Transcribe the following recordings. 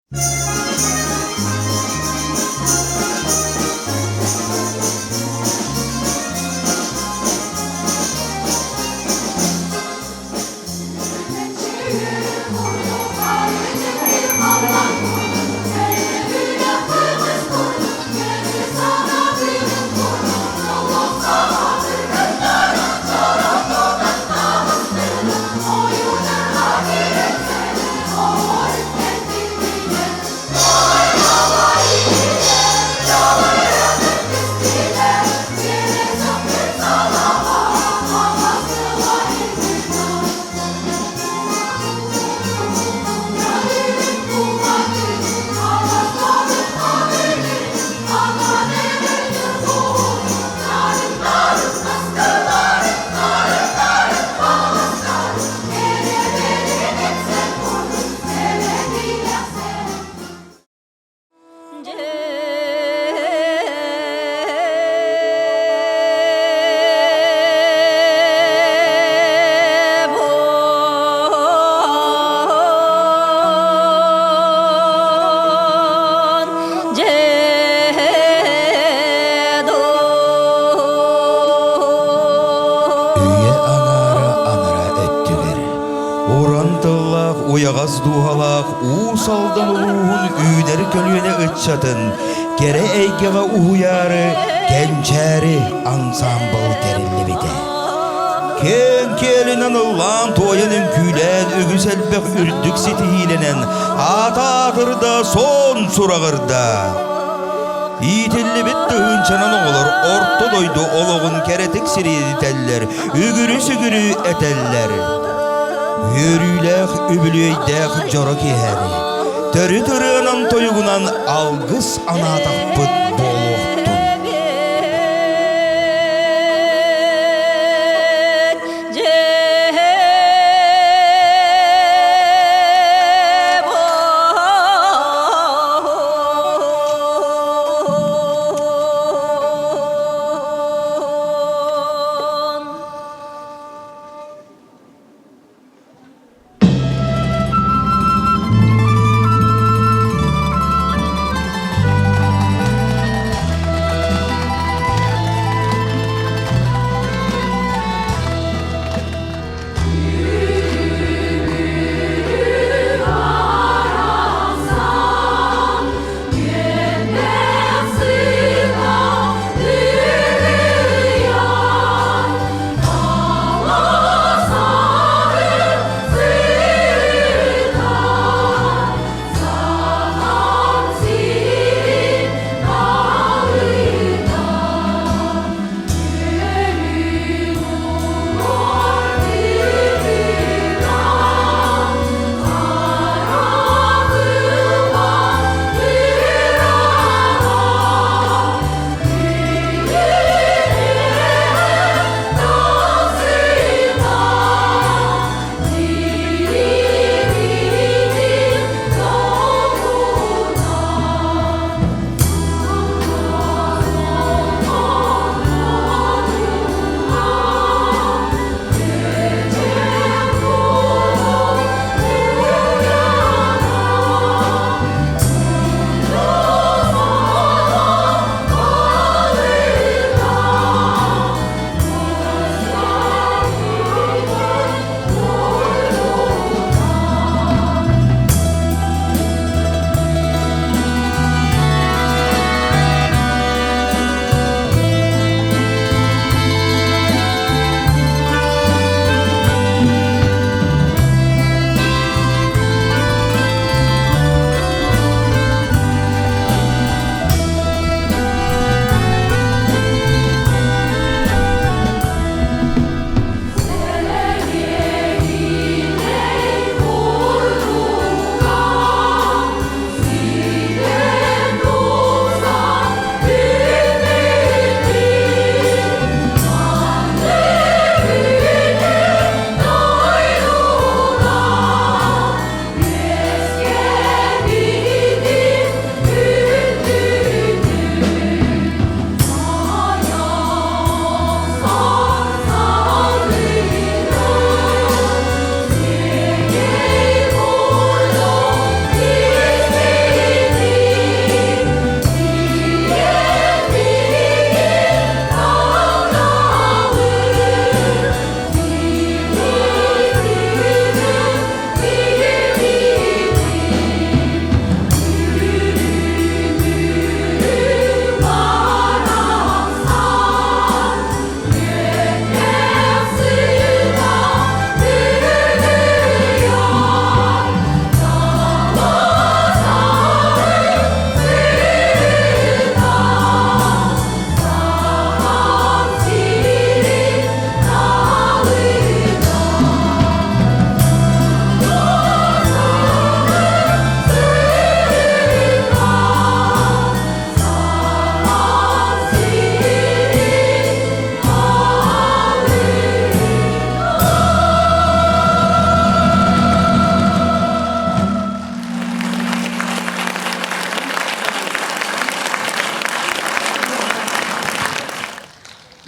Үйэ аҥаара анараа өттүгэр уран тыллаах, уйаҕас дууһалаах Уус Алдан улууһун үүнэр көлүөнэ ыччатын кэрэ эйгэҕэ уһуйаары Кэнчээри ансаамбыл тэриллибитэ. Киэҥ киэлинэн ыллаан-туойан үҥкүүлээн үгүс элбэх үрдүк ситиһиилэнэн аата аатырда, суон сураҕырда. Иитиллибит тыһыынчанан оҕолор орто дойду олоҕун кэрэтик сириэдитэллэр, үгүрү-сүгүрү этэллэр. Үөрүүлээх, үбүлүөйдээх дьоро киэһэни төрүт ырыанан тойугунан алгыс анаатахпыт буолуохтун.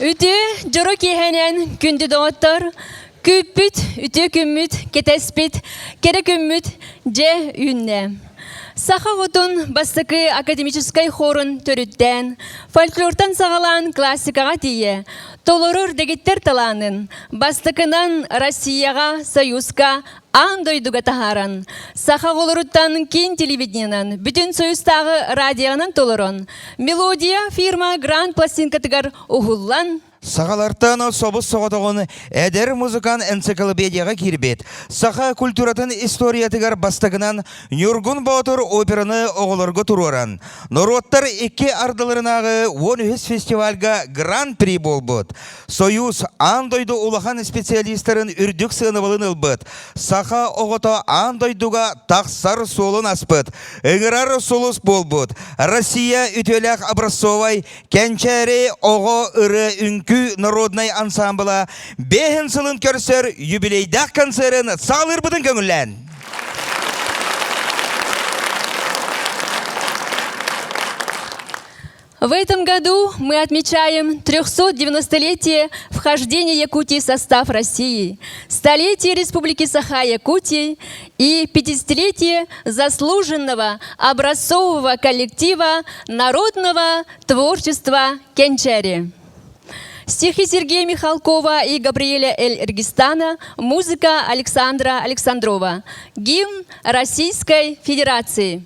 Үтүө дьоро киэһэнэн күндү доҕоттор, күүппүт, үтүө күммүт, кэтэспит, кэрэ күммүт дьэ үүннэ. Саха оҕотун бастакы академическай хорун төрүттээн, фольклортан саҕалаан классикаҕа тиийэ, толорор дэгиттэр талаанын бастакынан Россияҕа, Союзка аан дойдуга таһааран, саха оҕолоруттан киин телевидениенан, бүтүн Союзтааҕы радионан толорон, Мелодия фирма гранд пластинкатыгар уһуллан, Сахалартан собус соҕотоҕун эдэр музыкант энциклопедияҕа киирбит, саха культуратын историятыгар бастакынан Ньургун Боотур операны оҕолорго туруоран, норуоттар икки ардыларынааҕы 13 фестивальга гран-при буолбут, Союз аан дойду улахан специалистарын үрдүк сыанабылын ылбыт, саха оҕото аан дойдуга тахсар суолун аспыт, ыҥырар сулус буолбут, Россия үтүөлээх образцовай Кэнчээри оҕо ырыа үҥкүү народнай ансаамбыла бэһин сылын көрсөр юбилейдаах концерын саҕалыырбытын көҥүллээн. В этом году мы отмечаем 390-летие вхождения Якутии в состав России, столетие Республики Саха-Якутии и 50-летие заслуженного образцового коллектива народного творчества Кенчари. Стихи Сергея Михалкова и Габриэля Эль Эргистана, музыка Александра Александрова. Гимн Российской Федерации.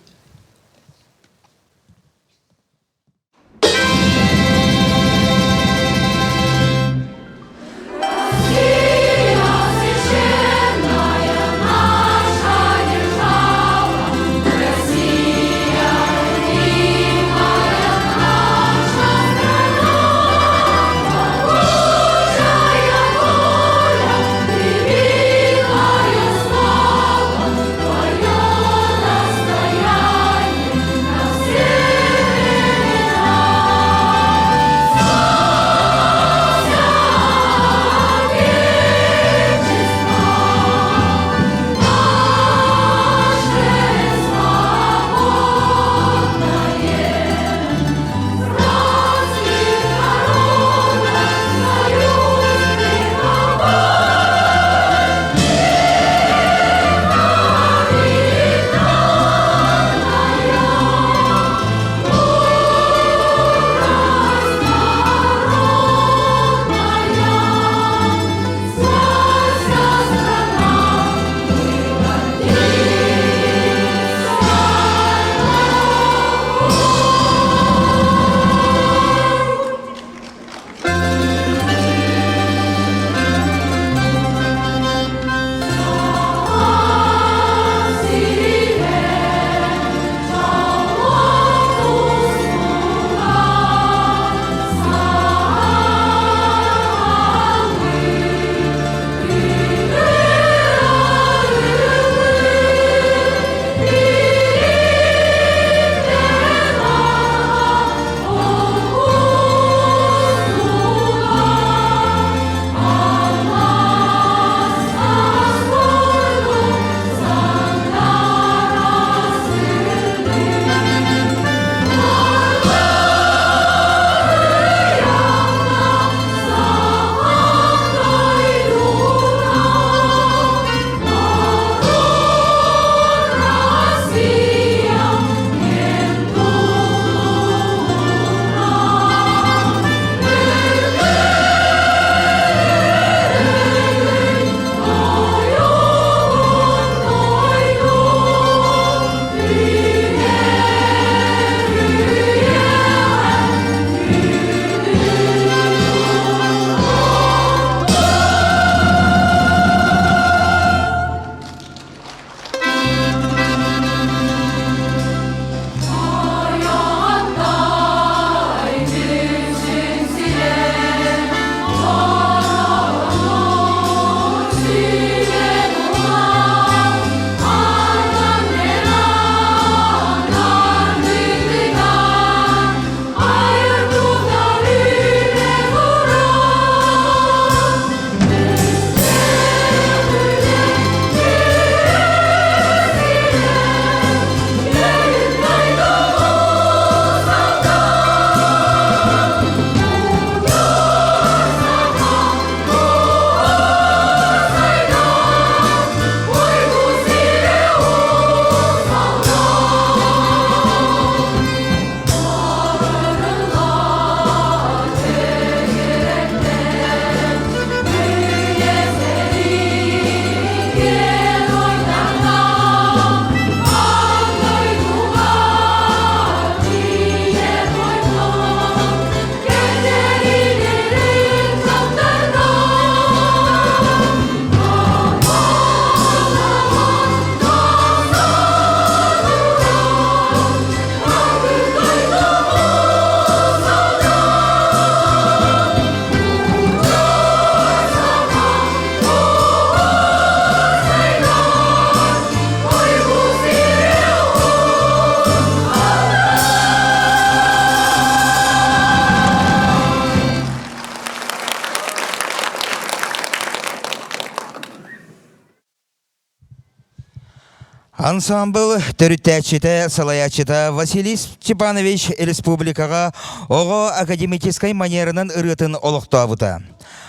Ансамбл төрүттээччитэ, салайааччыта Василий Степанович республикаҕа оҕо академическай манерынан ырыатын олохтообута.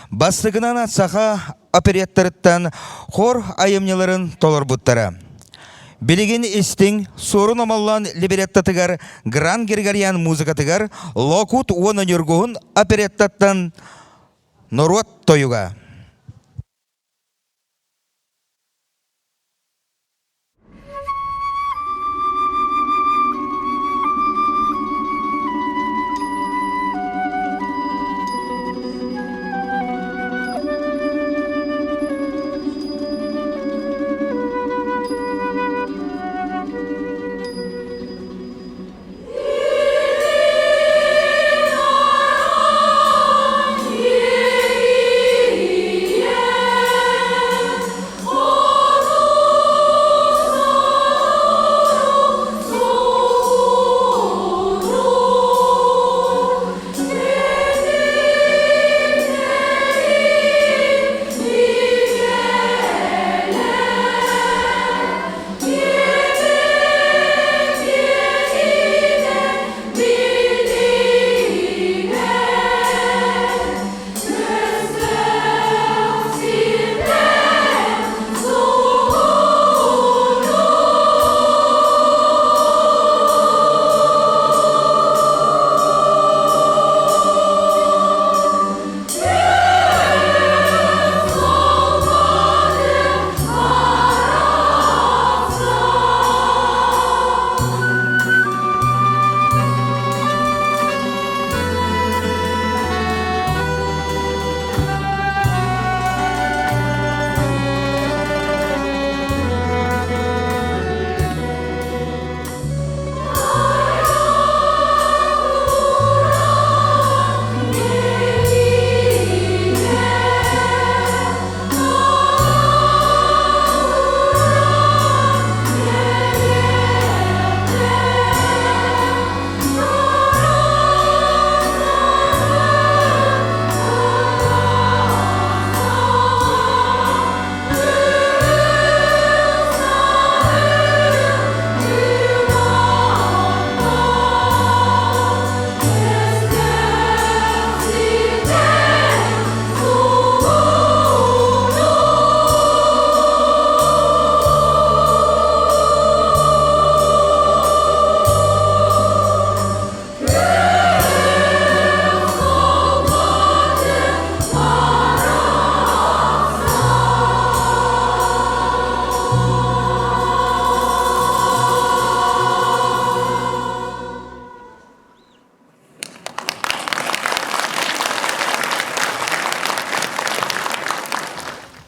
Бастакынан саха опереттарыттан хор айымньыларын толорбуттара. Билигин истиҥ Суорун Омоллоон либреттатыгар Гран Григорян музыкатыгар Лоокут уонна Ньургуһун опереттаттан норуот тойуга.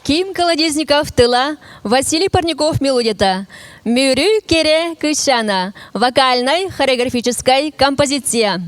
Ким Колодезников тыла, Василий Парников мелодията, Мүрү Кере Кыщана, вокальной хореографической композиция.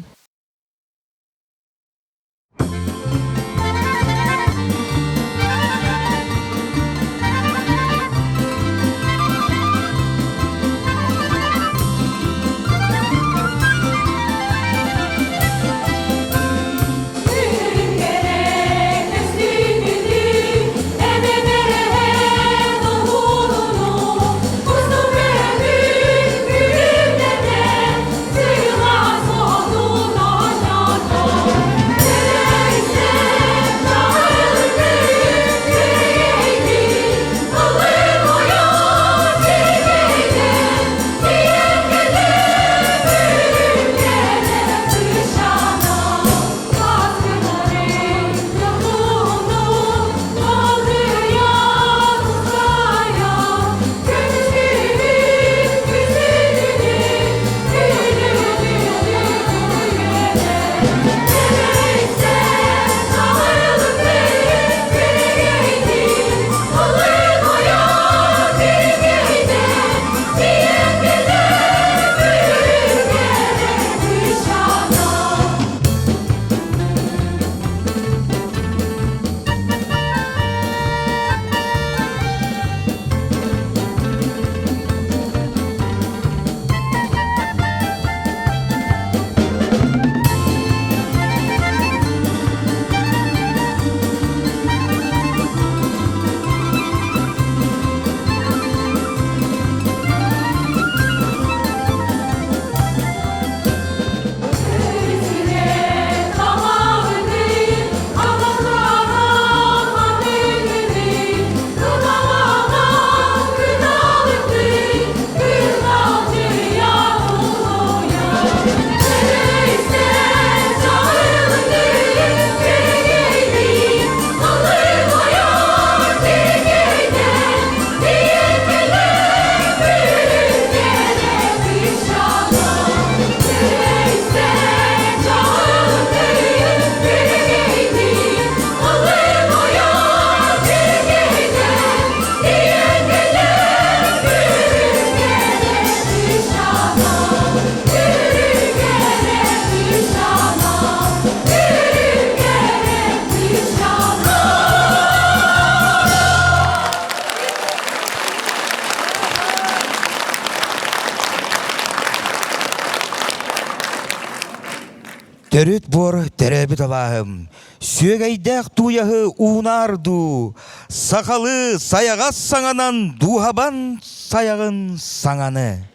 Төрүт буор төрөөбүт алааһым, сүөгэйдээх тууйаһы уунаар дуу, сахалыы сайаҕас саҥанан дууһабан сайаҕын саҥаны.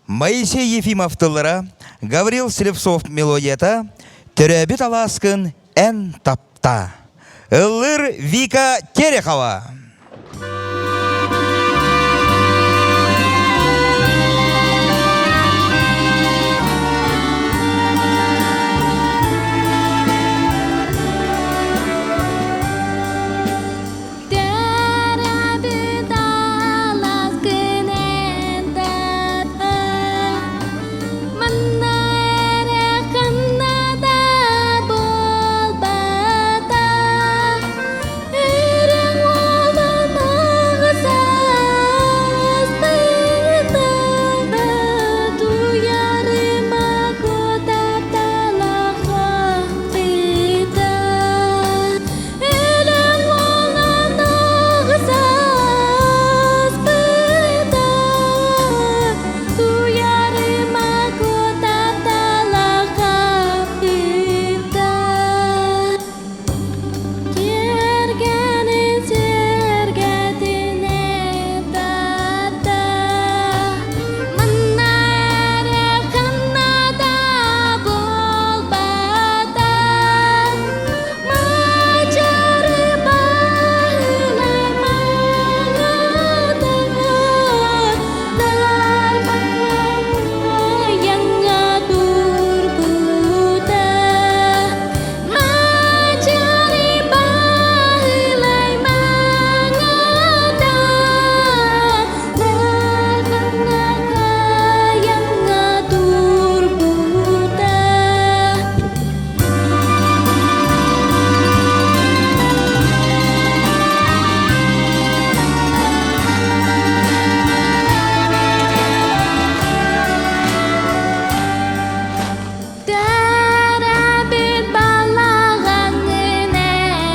Моисей Ефимов тыллара, Гаврил Слепцов мелодията, Төрөөбүт алааскын эн тапта. Ыллыр Вика Терехова. Төрөөбүт алааскын эн тата, манна эрэ ханна да буолбатах. Үрүҥ уолун аҕыс ааспыта, туйарыма куотаталахаппыта. Өлөн уолан аҕыс ааспыта, туйарыма куотаталахаппыта. Тиэргэнин сэргэтинэн тарта, манна эрэ ханна да буолбатах. Мадьары баһылай маҥаатаҕа, дарбайаҥҥа турбута. Мадьары баһылай маҥаата, дарбайаҥҥа турбута. Төрөөбүт балаҕанын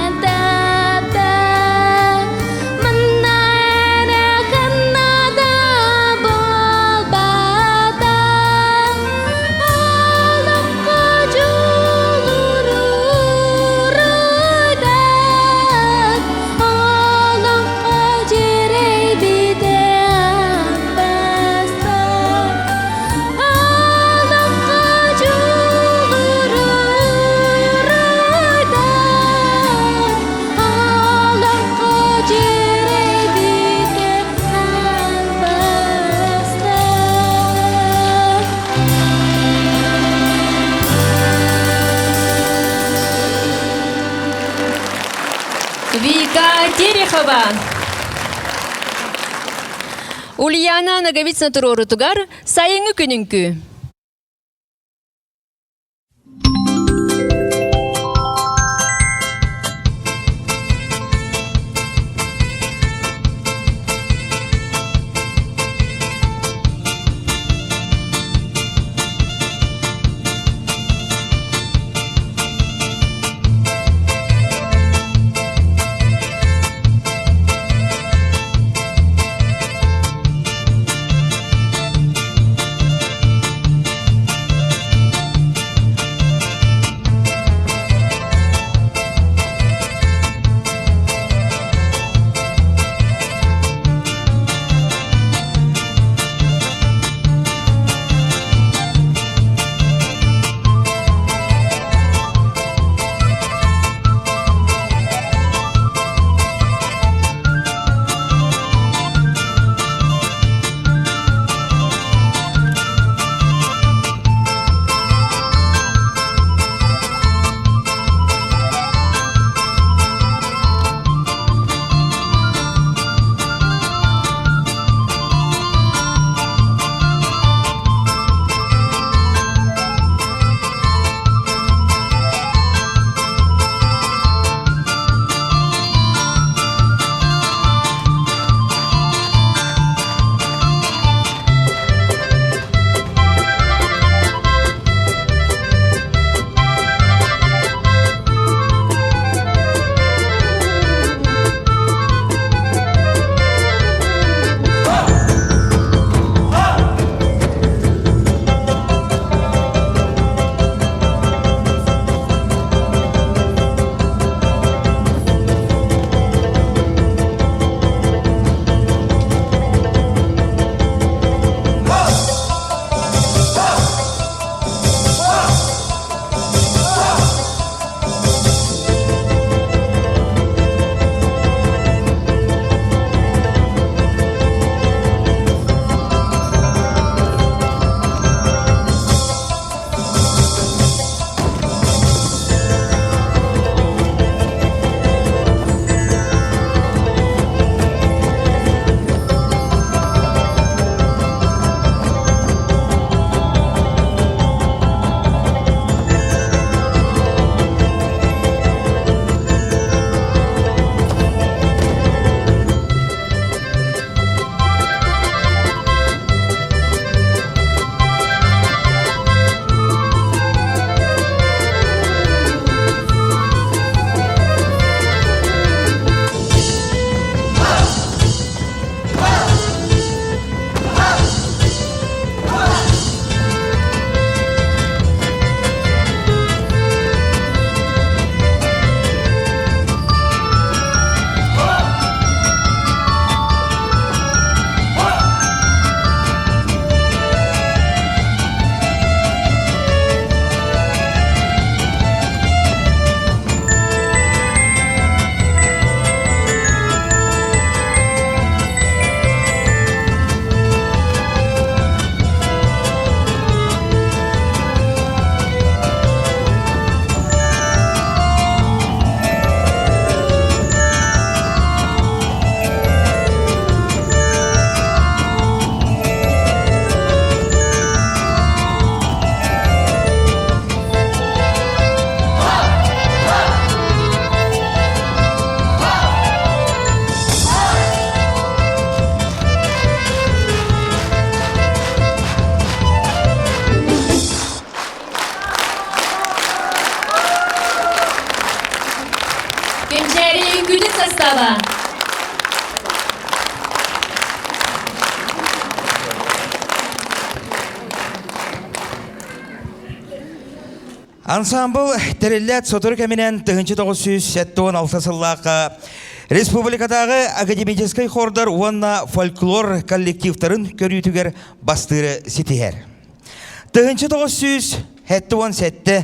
этэ, манна эрэ ханна да буолбатах. Олоххо дьулуруйдар, олоххо дьирэйбитэ атастар. Олоххо дьулуруйдар, олоххо дьирэйбитэ атастар. Вика Терехова. Ульяна Ноговицына туруорутугар сайыҥҥы күнүҥкү. Бурцева. Ансамбл тэриллээт сотору кэминэн 1976 сыллаахха республикатааҕы академическай хордар уонна фольклор коллективтарын көрүүтүгэр бастыыры ситиһэр. 1977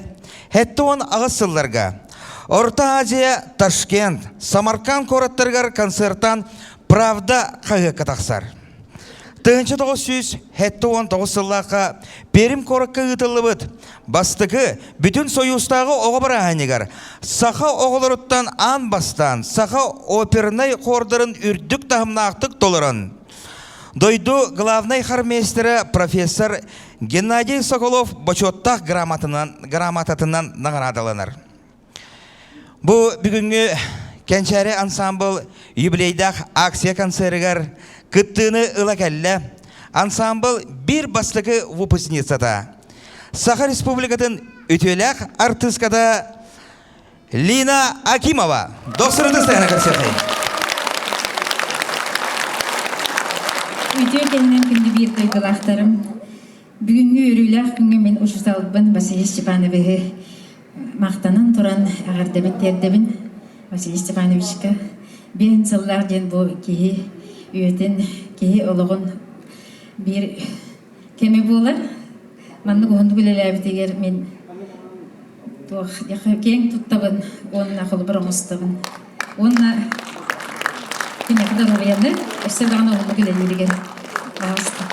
78 сылларга Орто Азия Ташкент, Самарканд куораттарыгар концертан «Правда» хаһыакка тахсар. 1979 сыллаахха Пермь куоракка ыытыллыбыт бастакы Бүтүн Союзтааҕы оҕо бырааһынньыгар саха оҕолоруттан аан бастаан саха опернай хордарын үрдүк таһымнаахтык толорон дойду главнай хормейстера профессор Геннадий Соколов бочуоттаах грамотатынан, грамотатынан наҕараадаланар. Бу бүгүҥҥү Кэнчээри ансамбл юбилейдаах акция концерыгар кыттыыны ыла кэллэ. Ансамбл биир бастакы выпускницата. Саха Республикатын үтүөлээх артыыската Лина Акимова. Дохсуруту сцена көрсөтей. Үтүө кэннинэн күндү биир дойдулаахтарым. Бүгүҥҥү үөрүүлээх күҥҥэ мин учууталбын Василий Степановиһы махтанан туран эҕэрдэбин тиэрдэбин Василий Степановичка. Биэн сыллаах диэн бу киһи үйэтин, киһи олоҕун биир кэмэ буолар. Маннык уһуннук үлэлээбитигэр мин туох киэҥ туттабын уонна холобур оҥостобун. Уонна киниэхэ доруобуйаны өссө даҕаны уһуннук үлэлииригэр баҕаста.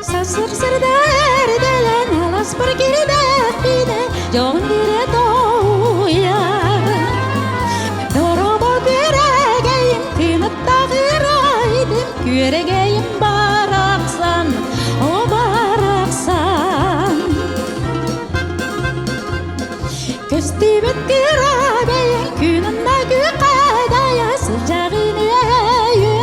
Сарсырсырдар дэлэн аласпар кирдэхпинэ дьон бире тоуйар. Доробо күрэгэйим тыныттах ырайдым күрэгэйим барахсан, о барахсан. Көстүбэт кыра бэйэҥ күнүнна күкадайа сылдьаҕын өйө.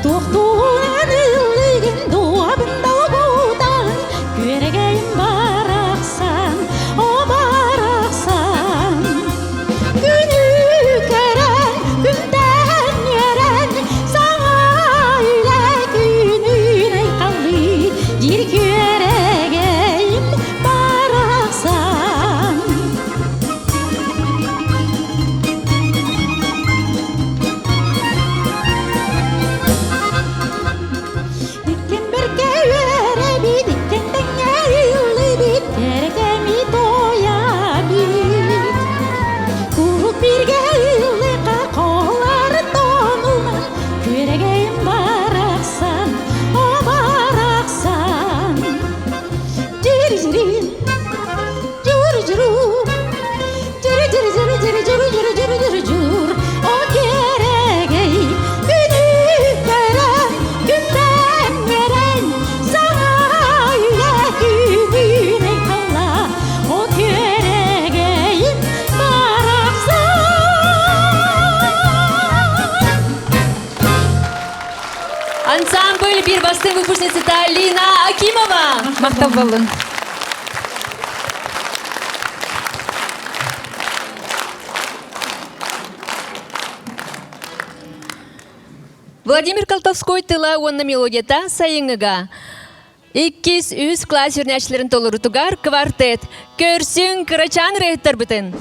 Туохтуунан ыллыгын дуобун долгутаҕын күөрэгэйим барахсан, о барахсан. Күнү көрөн, күнтэн үөрэн, саҥа үлэ күнүн айхаллыы, диир күөрэгэйим барахсан. Иккен бэркэ үөрэбит, иккен тэҥҥэ ыллыыбыт, кэрэкэми туойабыт. Куруук бииргэ ыллыахха холар тонунан, күөрэгэйим барахсан, о барахсан. Дьири-дьирин, дьур-дьуру, дьири-дьири-дьири-дьири-дьуру-дьуру-дьири-дьур, о кэрэгэй, күнү көрөн, күнтэн үөрэн, саҥа үлэ күнүн айхалла, о күөрэгэйим барахсан. Ансамбль биир бастыҥ выпускницата Лина Акимова. Махтал боллун. Владимир Колтовской тыла уонна мелодията сайыҥҥыга. Иккис, үс класс үөрэнээччилэрин толорутугар квартет. Көрсүҥ, кырачаан ырыаһыттарбытын!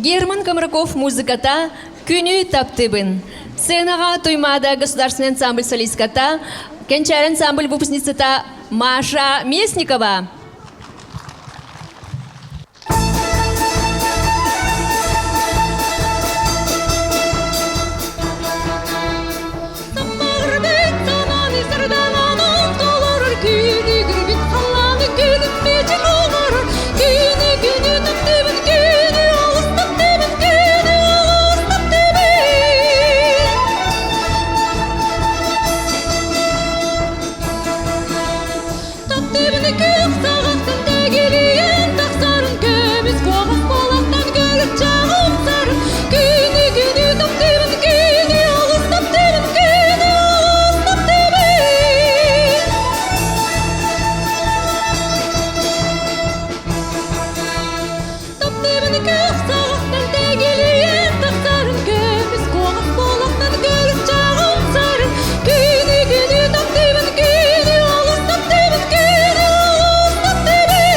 Герман Комраков музыката Күнү таптыыбын. Сценаҕа Туймаада государственный ансамбль солистката, Кэнчээри ансамбль выпускницата Маша Местникова. Таптыыбын күөх саҕахтан тэгилийэн тахсарын көмүс куоҕас буолахтан көлүк чаҕылсарын күнү күнү таптыыбын күнү олус таптыыбын күнү олус таптыыбын Таптыыбын күөх саҕахтан тэгилийэн тахсарын көмүс куоҕас буолахтан көлүк чаҕылсарын күнү күнү таптыыбын күнү олус таптыыбын күнү олус таптыыбын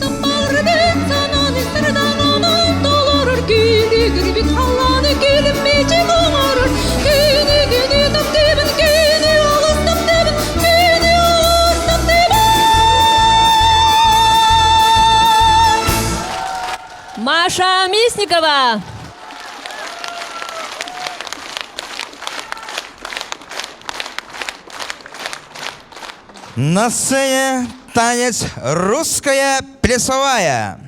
Саппарбыт санааны сырдаҕынан толорор күнү күрбүт халлааны күлүм мичик оҥорор күнү күнү таптыыбын күнү олус таптыыбын күнү олус таптыыбын Маша Местникова! На сцене танец «Русская плясовая».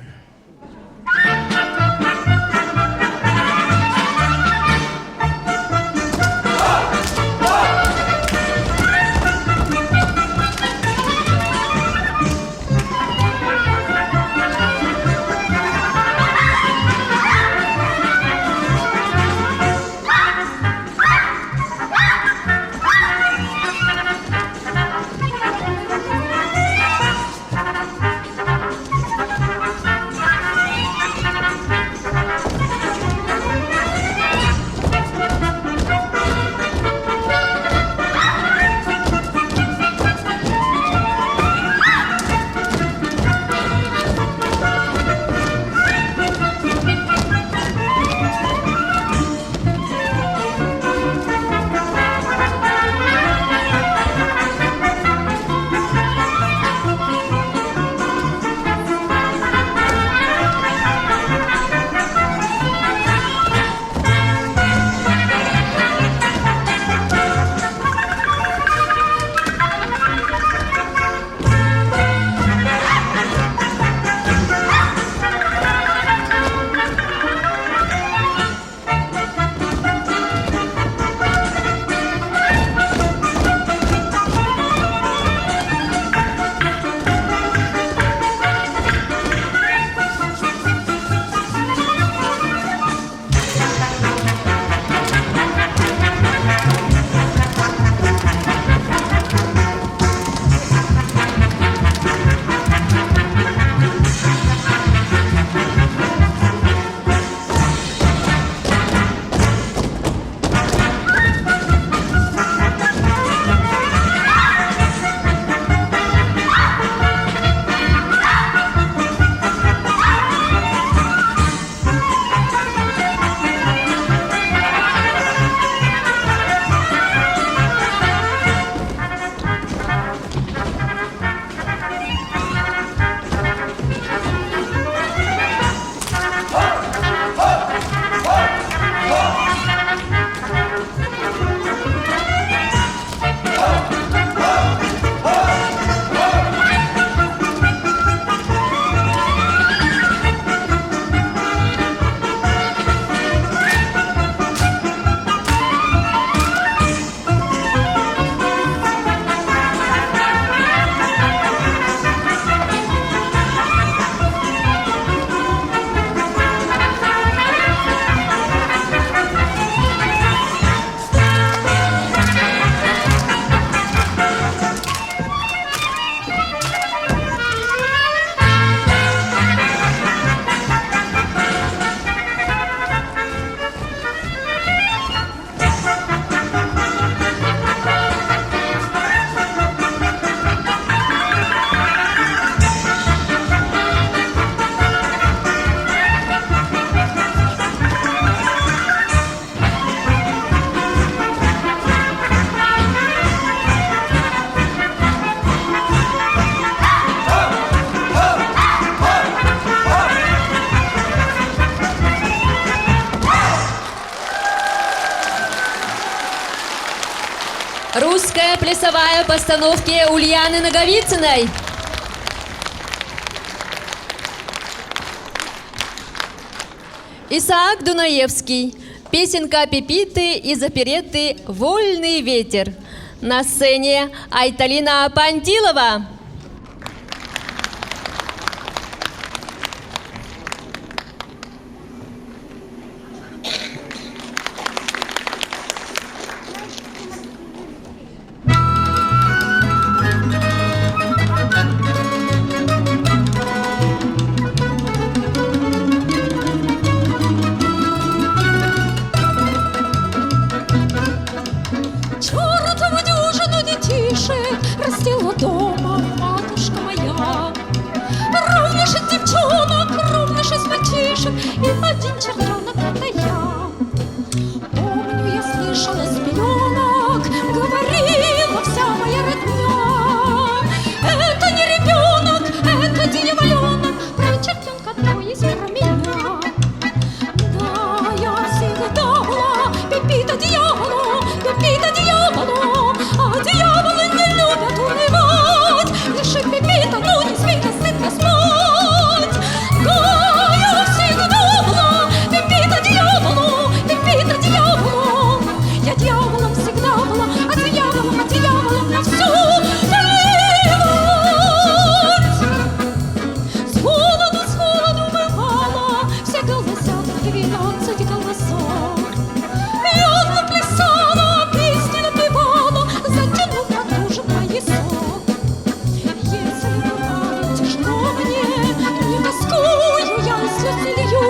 Детская плясовая постановки Ульяны Наговицыной. Исаак Дунаевский. Песенка Пепиты из оперетты «Вольный ветер». На сцене Айталина Пантилова. Чертову дюжину детишек растила дома матушка моя. Ровно шесть девчонок, ровно шесть мальчишек и один чертенок это я. Помню, я слышала с пеленок, говорила вся моя родня. Это не ребенок, это дьяволенок, про чертенка, то есть про меня. Да, я всегда была Пепита дьяволу, Пепита дьяволу, а дьяволы не любят унывать. Лишь Пепита, ну не смей стыдно спать. Да, я всегда была Пепита дьяволу, Пепита дьяволу. Я дьяволом всегда была, а дьяволом, а дьяволом на всю плевать. С голоду, с голоду бывало, все голосят 12 голосов. Я плясала, песни напевала, затяну потуже поясок. Если бывает тяжело мне, не тоскую я, слез не лью.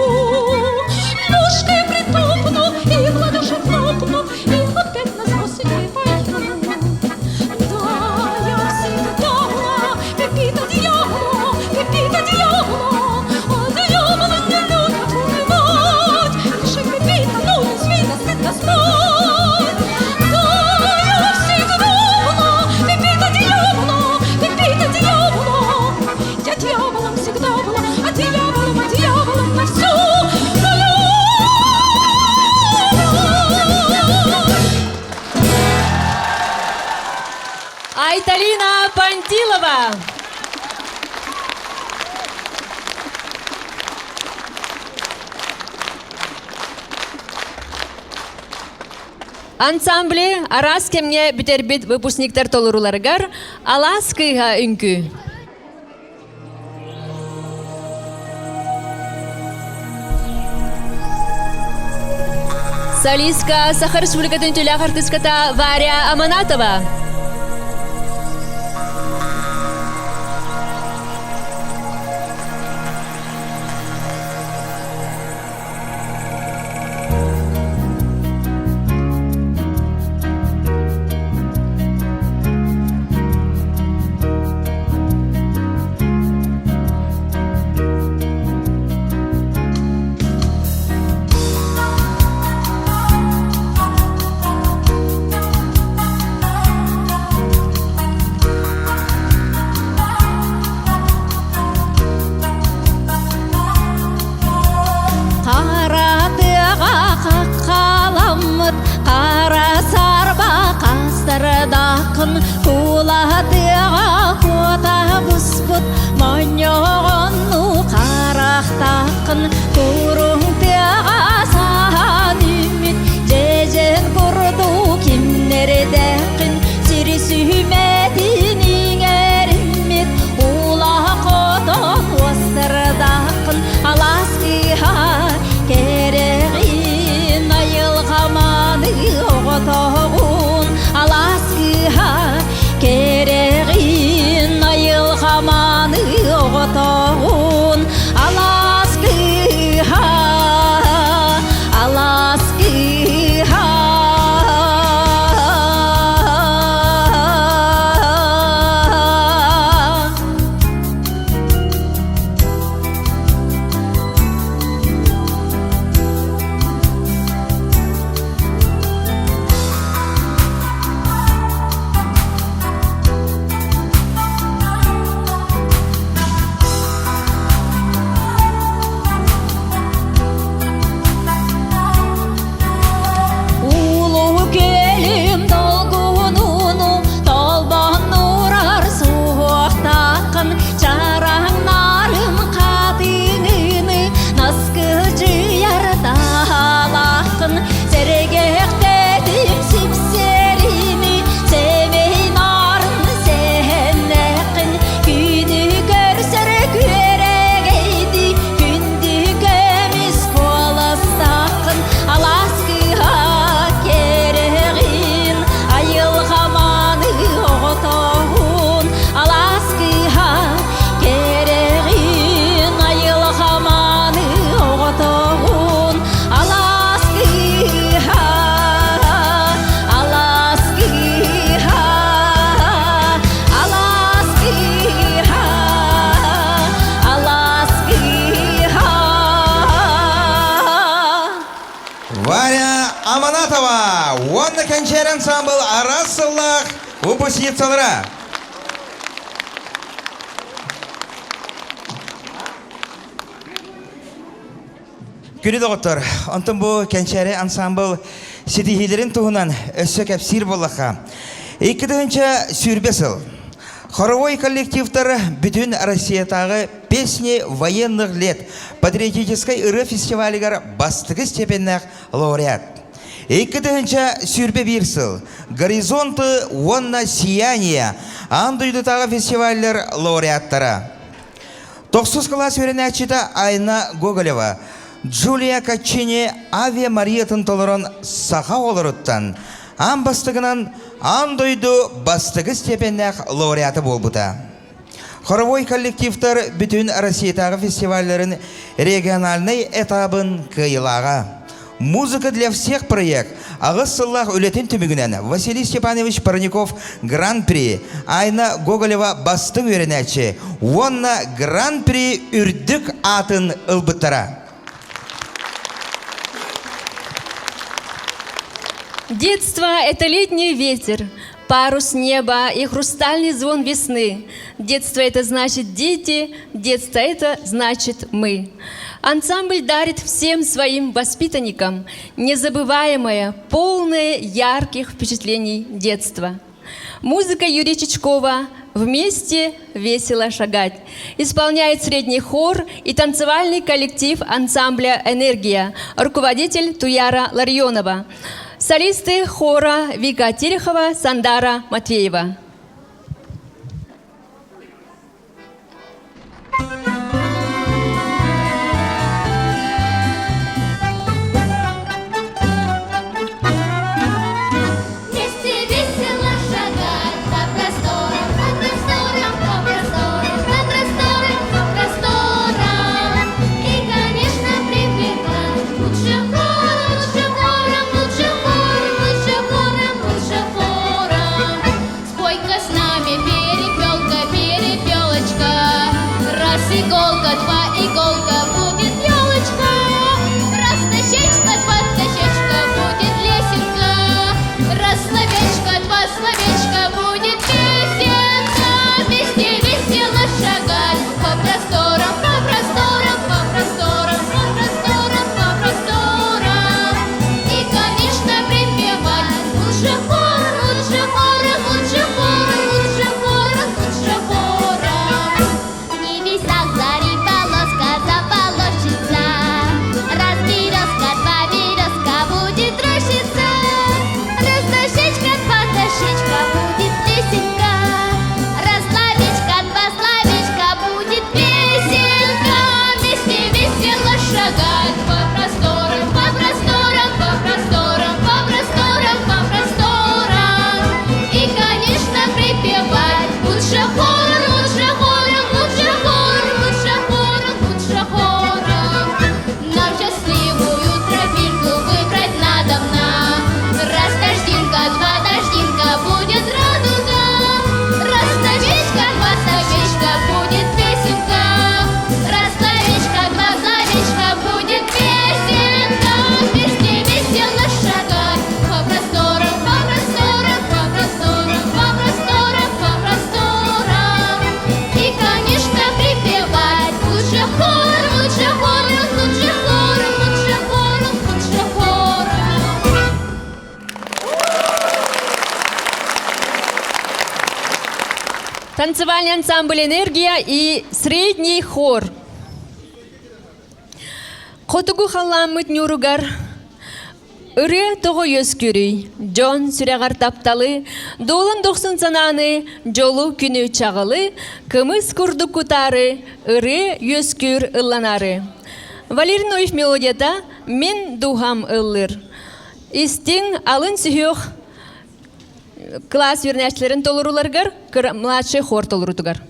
Ножкой притопну и в ладоши хлопну, и опять на зло судьбе пою. Да, я всегда была Пепита дьяволу, Пепита дьяволу, а дьяволы не любят унывать. Лишь Пепита, ну не смей, стыдно спать. Да, я всегда была Пепита дьяволу, Пепита дьяволу. Я дьяволом всегда была, а дьяволом, а дьяволом на всю плевать. Айталина Пантилова. Ансамбли араас кэмҥэ бүтэрбит выпускниктар толорууларыгар Алаас кыыһа үҥкүү. Солистка Саха Республикатын үтүөлээх артыската Варя Аманатова. Семенова уонна Кэнчээри ансаамбыл араас сыллаах выпускницалара. Күнү доҕоттор, онтон бу Кэнчээри ансаамбыл ситиһиилэрин туһунан өссө кэпсиир буоллахха, 2020 сыл хоровой коллективтар бүтүн Россиятааҕы «Песни военных лет» патриотическай ырыа фестивалыгар бастакы степеннээх лауреат. 2021 сыл «Горизонты уонна сияние» аан дойдутааҕы фестиваллар лауреаттара. Тохсус кылаас үөрэнээччитэ Айна Гоголева Джулия Каччини Авиа Мариятын толорон саха оҕолоруттан аан бастакынан аан дойду бастакы степеннээх лауреата буолбута. Хоровой коллективтар бүтүн Россиятааҕы фестивалларын региональнай этабын кыайыылааҕа. «Музыка для всех» проект аҕыс сыллаах үлэтин түмүгүнэн Василий Степанович Парников Гран-при, Айна Гоголева бастыҥ үөрэнээччи уонна Гран-при үрдүк аатын ылбыттара. Детство – это летний ветер, парус неба и хрустальный звон весны. Детство – это значит дети, детство – это значит мы. Ансамбль дарит всем своим воспитанникам незабываемое, полное ярких впечатлений детство. Музыка Юрия Чичкова «Вместе весело шагать» исполняет средний хор и танцевальный коллектив ансамбля «Энергия», руководитель Туяра Ларионова. Солисты хора Вика Терехова, Сандара Матвеева. Вместе весело шагать по просторам, по просторам, по просторам, по просторам, по просторам. И, конечно, припевать лучше хором, лучше хором, лучше хором, лучше хором, лучше хором. Спой-ка с нами, перепелка, перепелочка. Раз иголка, два иголка, будет елочка. Раз дощечка, два дощечка, будет лесенка. Раз словечко, два словечка, будет песенка. Вместе весело шагать по просторам, по просторам, по просторам, по просторам, по просторам. И, конечно, припевать лучше хором, лучше хором, лучше хором, лучше хором, лучше хором. В небесах зари полоска заполощется, Раз березка, два березка, будет рощица, Раз дощечка, два дощечка, будет лесенка, Раз словечко, два словечка, будет песенка. Вместе весело шагать по просторам, по просторам, по просторам, по просторам, по просторам. И, конечно, припевать лучше хором, лучше хором, лучше хором, лучше хором, лучше хором. Нам счастливую тропинку выбрать надобно. Раз дождинка, два дождинка, будет радуга. Раз словечко, два словечка, будет песенка. Раз словечко, два словечка, будет песенка. Вместе весело шагать по просторам, по просторам, по просторам, по просторам, по просторам. И, конечно, припевать лучше хором, лучше хором, лучше хором, лучше хором, лучше хором. Танцевальный ансамбль «Энергия» и средний хор. Хотугу халламмыт ньууругар ырыа тоҕо үөскүүрүй, дьон сүрэҕэр тапталы, дуолан дохсун санааны, дьолу күнү чаҕылы, кымыс курдук кутаары, ырыа үөскүүр ылланаары. Валерий Ноев мелодията «Мин дууһам ыллыыр». Истиҥ алын сүһүөх кылаас үөрэнээччилэрин толорууларыгар, младший хор толоруутугар.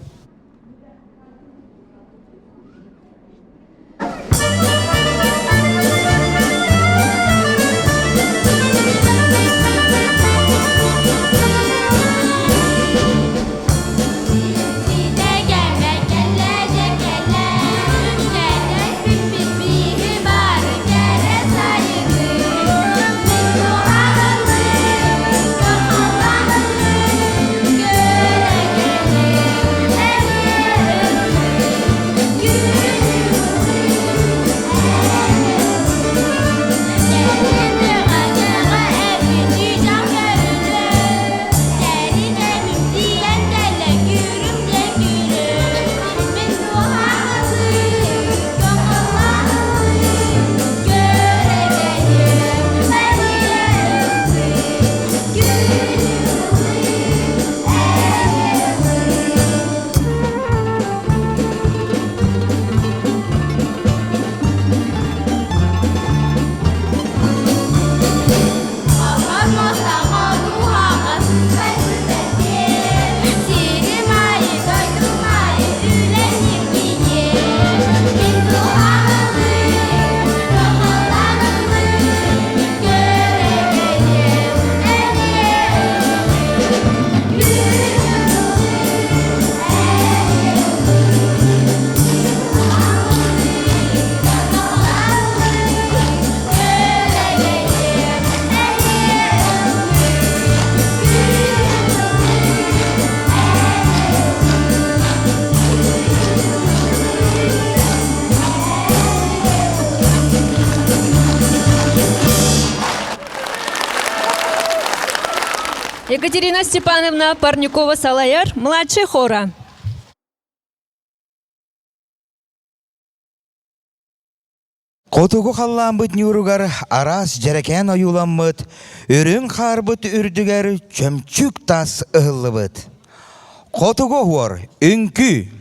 Екатерина Степановна Парникова салайар младший хора. Хотугу халлааммыт ньууругар араас дьэрэкээн ойууламмыт, үрүҥ хаарбыт үрдүгэр чөмчүүк таас ыһыллыбыт. Хотугу оһуор, үҥкүү!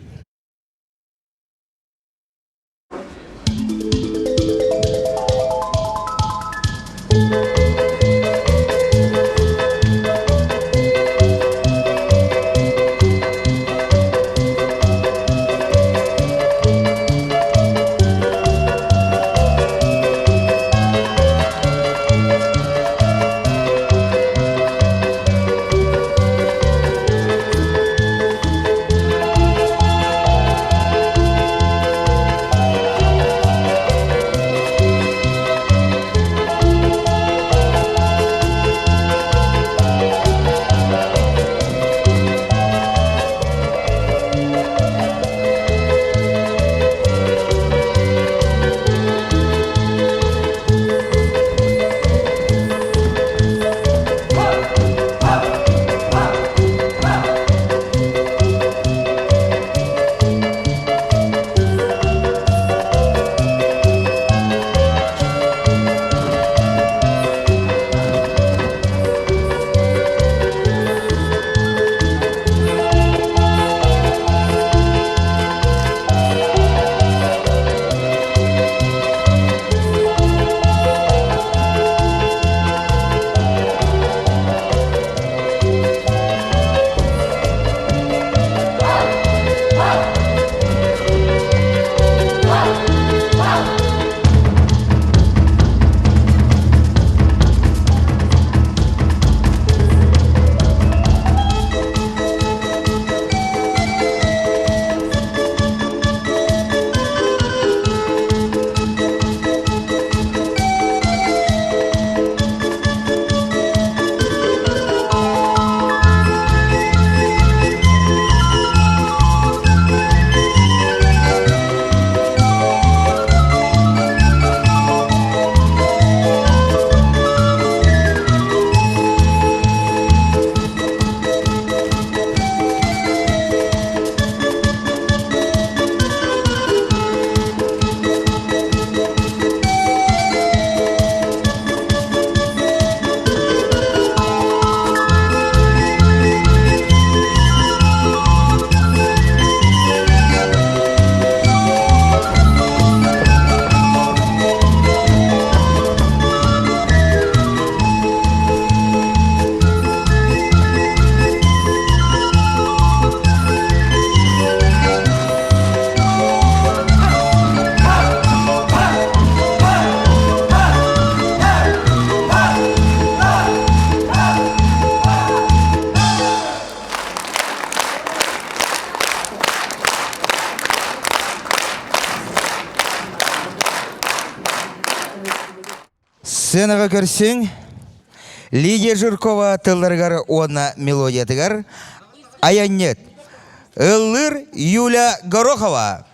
Сценаҕа көрсүҥ Лидия Жиркова тылларыгар уонна мелодиятыгар айанньыт Ыллыыр Юля Горохова.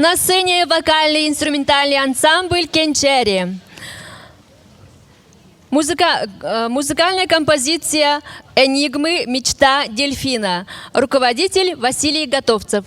На сцене вокальный инструментальный ансамбль «Кенчери». Музыка, музыкальная композиция «Энигмы. Мечта дельфина». Руководитель Василий Готовцев.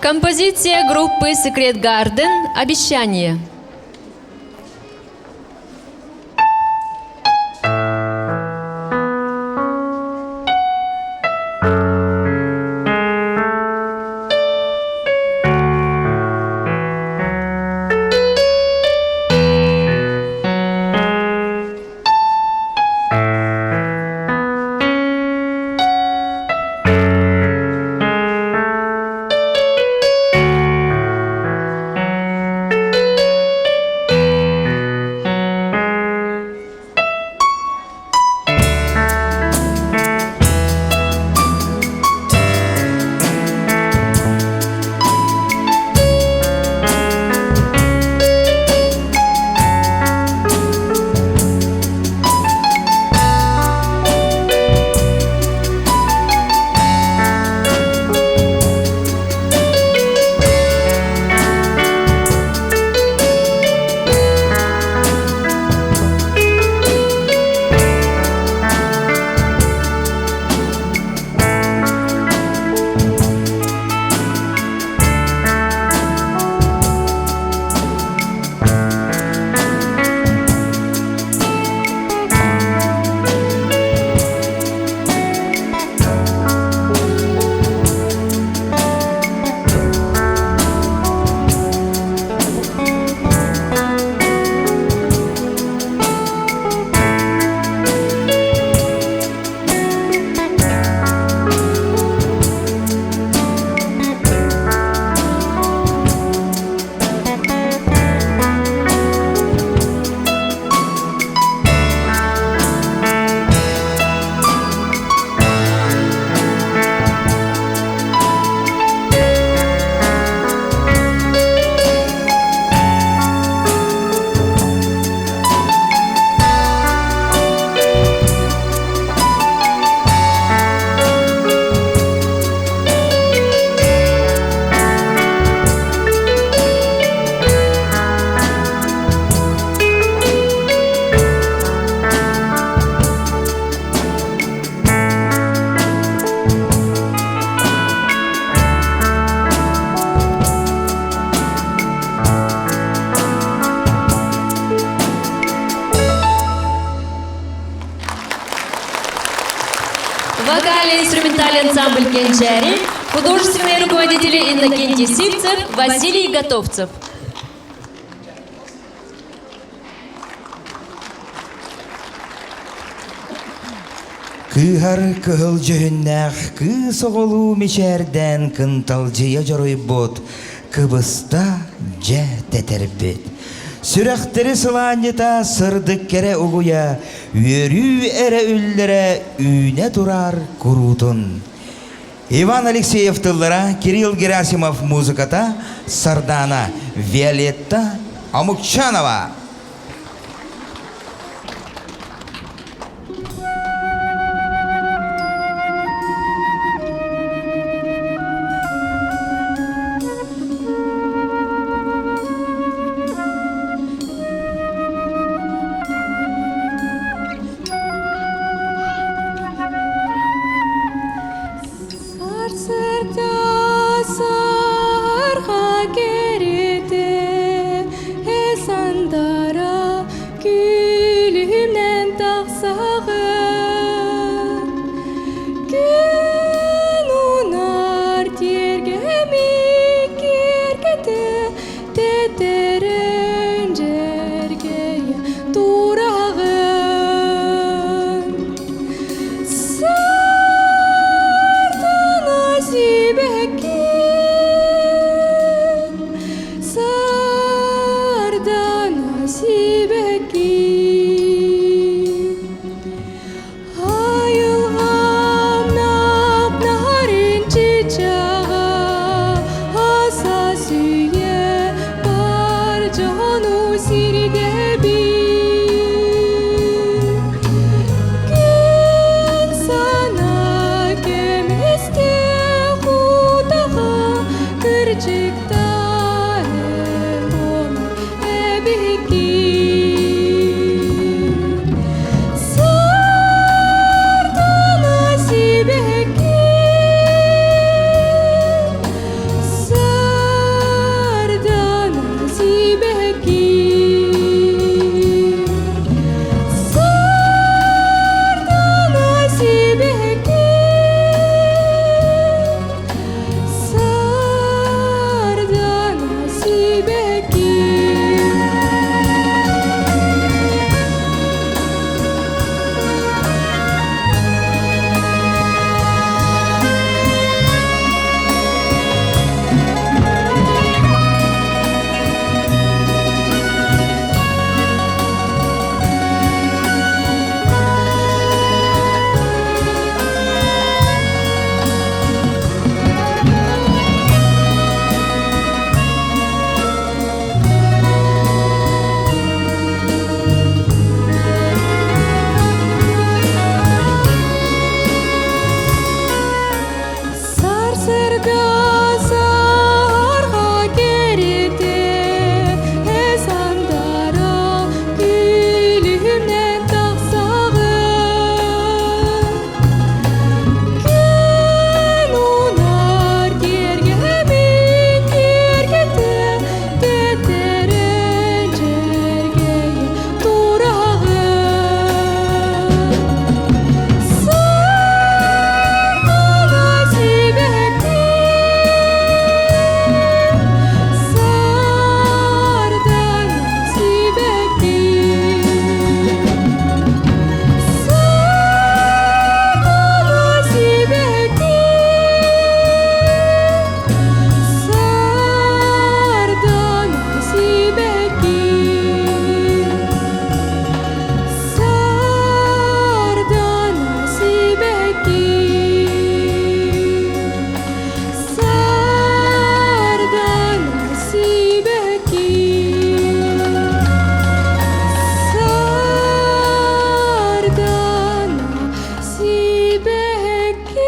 Композиция группы Secret Garden «Обещание». Вокально-инструментальный ансамбль «Кенчари», художественные руководители Иннокентий Сивцев, Василий Готовцев. Кыыһар кыһыл дьүһүннээх кыыс оҕолуу мичээрдээн кынталдьыйа дьоруйбут, кыбыста дьэ тэтэрбит. Сүрэхтэри сылаанньыта сырдык кэрэ угуйа, үөрүү эрэ үллэрэ үүнэ турар куруутун. Иван Алексеев тыллара, Кирилл Герасимов музыката, Сардана, Виолетта Омукчанова. Сарсыарда саһарҕа кэрэтэ сандара күлүмнэн тахсаҕын. Күн унаар тиэргэми киэргэтэ тэтэрэн дьэргэйэ тураҕын. Сардана сибэкки, сардана сибэкки. Айылҕам нарын чычаҕа, аса сүүйэ бар дьону сирдэбин. Күн сана көмүскэ кутаҕа кырдьыктаах буолар эбиккин. Сардана сибэкки, сардана сибэкки. Сардана сибэкки, сардана сибэкки. Сарсырда сарга кэрэтэ сандара күлүмнэн тахсаҕын. Күн унаар киэргэмин киэргэтэ тэтэрэн дьэргэйэ тураҕын. Сардана сибэкки, сардана сибэкки, сардана сибэкки, сардана сибэкки. Сардана сибэкки, сардана сибэкки, сардана сибэкки.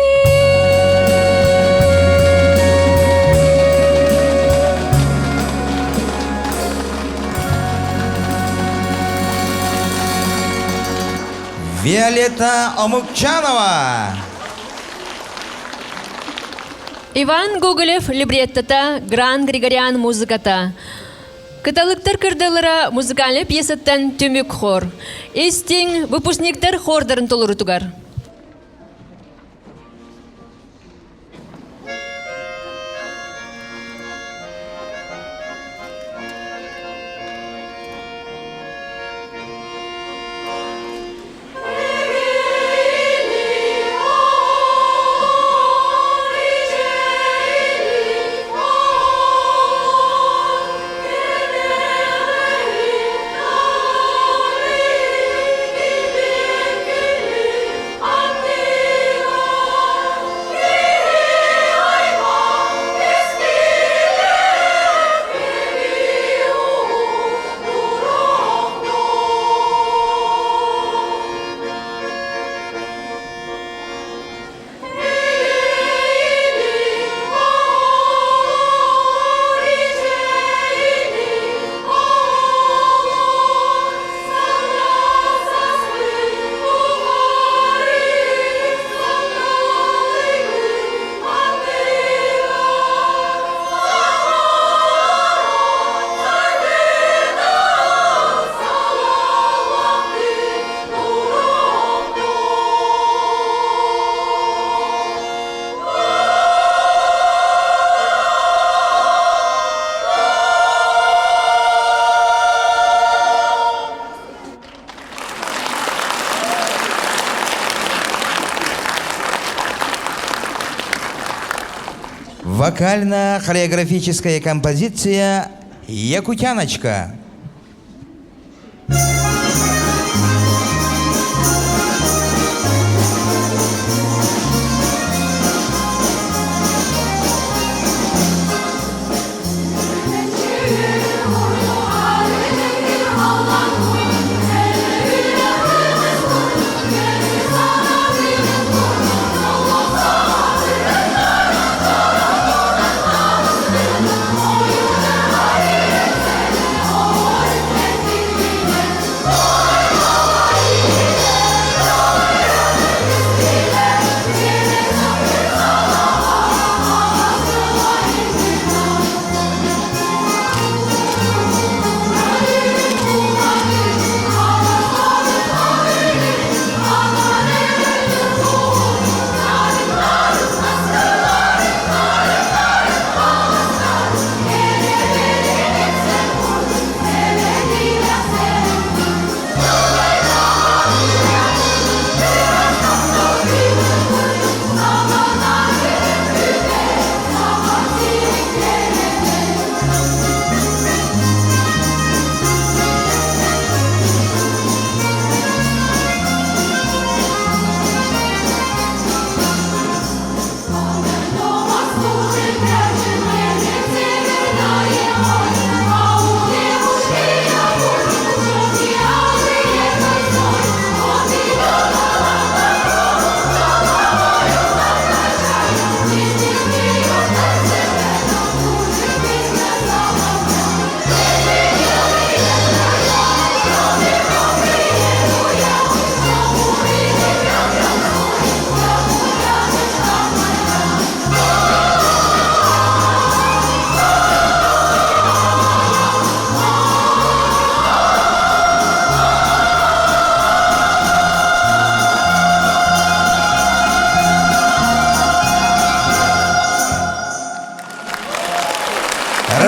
Виолетта Омукчанова. Иван Гоголев либреттата, Гран Григорян музыката. Кыталыктар кырдалара музыкальный пьесаттан түмүк хор. Истиҥ выпускниктар хордарын толорутугар. Вокально-хореографическая композиция «Якутяночка».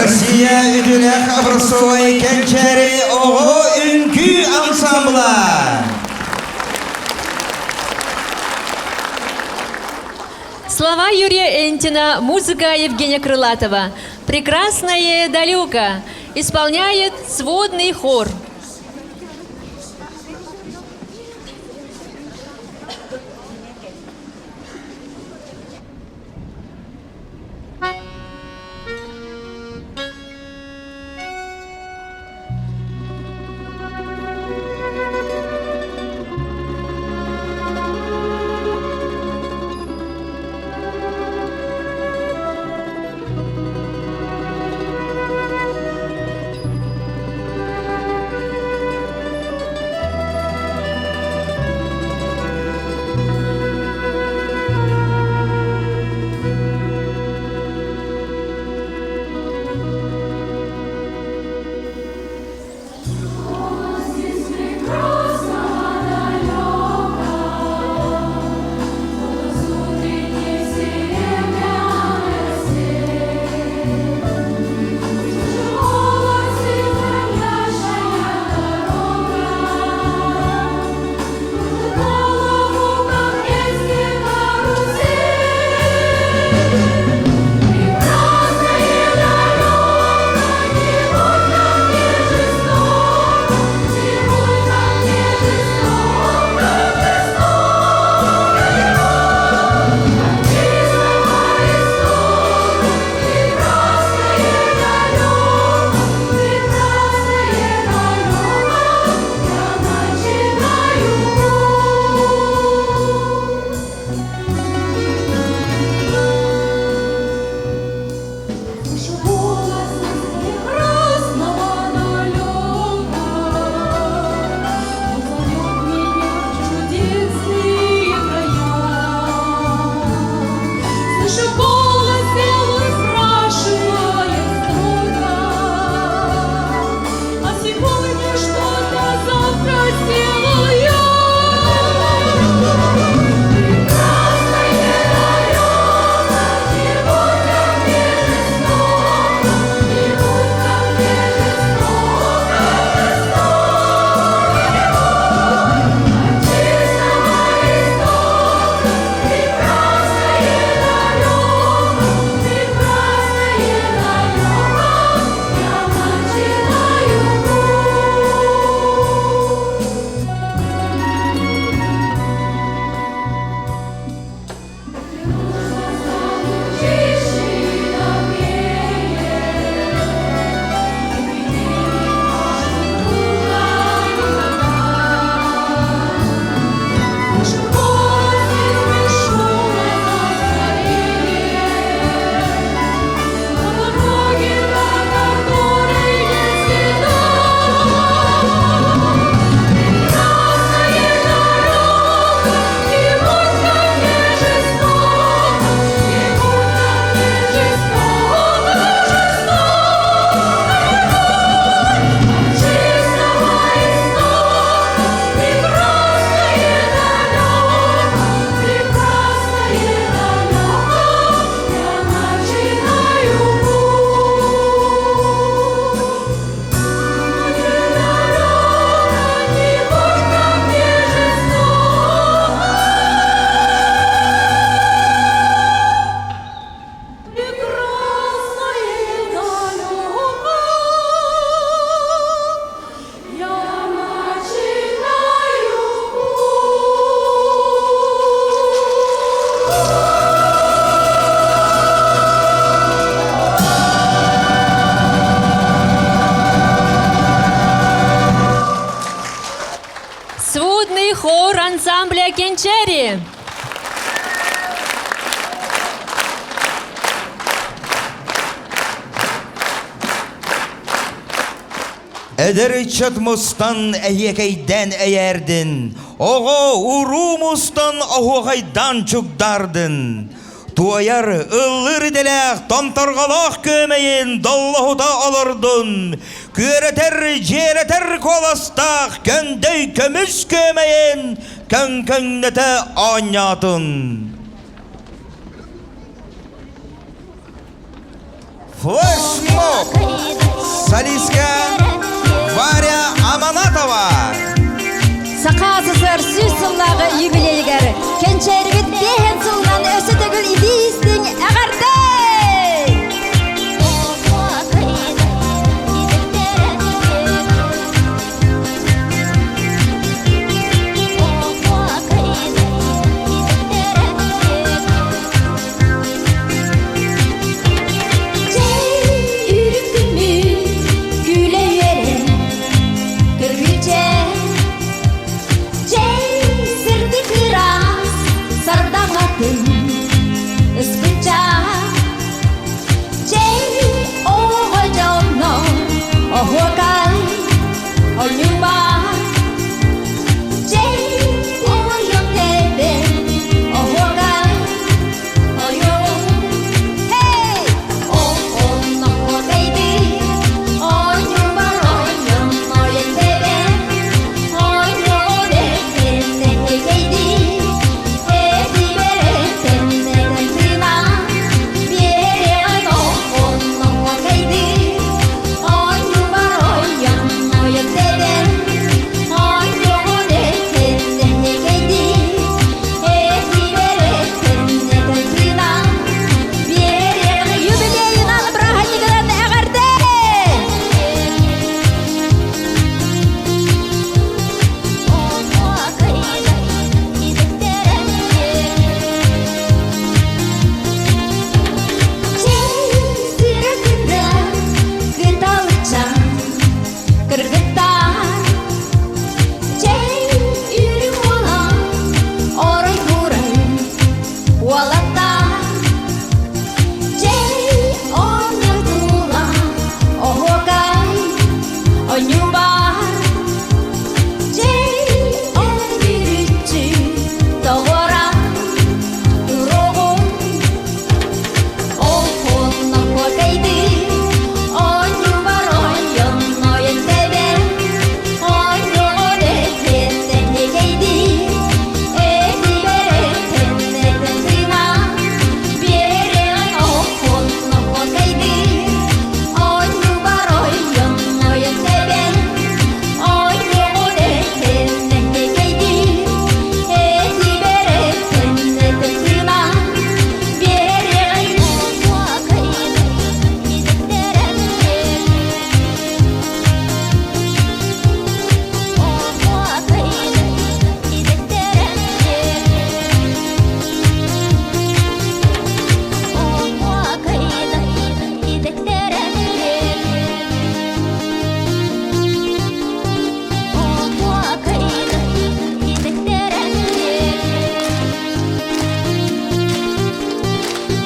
Россия үтүлэх образцовай кэнчээри оҕо үҥкүү ансамбла! Слова Юрия Энтина, музыка Евгения Крылатова. «Прекрасное далеко» исполняет сводный хор. ансамбля Кэнчээри. Эдэр ыччат мустан эһиэкэйдээн эйээрдин, оҕо уруу мустан оһуохайдаан чугдаардын. Туойар, ыллыыр идэлээх томторҕолоох күөмэйин доллоһута олордун, күөрэтэр, дьиэрэтэр куоластаах көҥдөй көмүс күөмэйин көҥкөҥнөтө оонньоотун. Флешмоб! Солистка Варя Аманатова! Саха СССР сүүс сыллааҕы юбилейыгар кэнчээрибит биэһэн сылынан өссө төгүл итии-истиҥ эҕэрдэ! Чэй үрүҥ күлэ үөрэн көргүчэ Чэй сырдык ыраас сардаҥатын ыспыча Чэй оҕо дьонно оһуокай ойуба Чэй ойон тэбэн оһуокай Юбилейынан бырааһынньыгынан эҕэрдэ! Кыргыттар Чэй үрүҥ уолан орой куурай уолаттар Чэй оонньотула оһуокай онньуубар Чэй өлбүрүччү тоҕуоран туруоҕун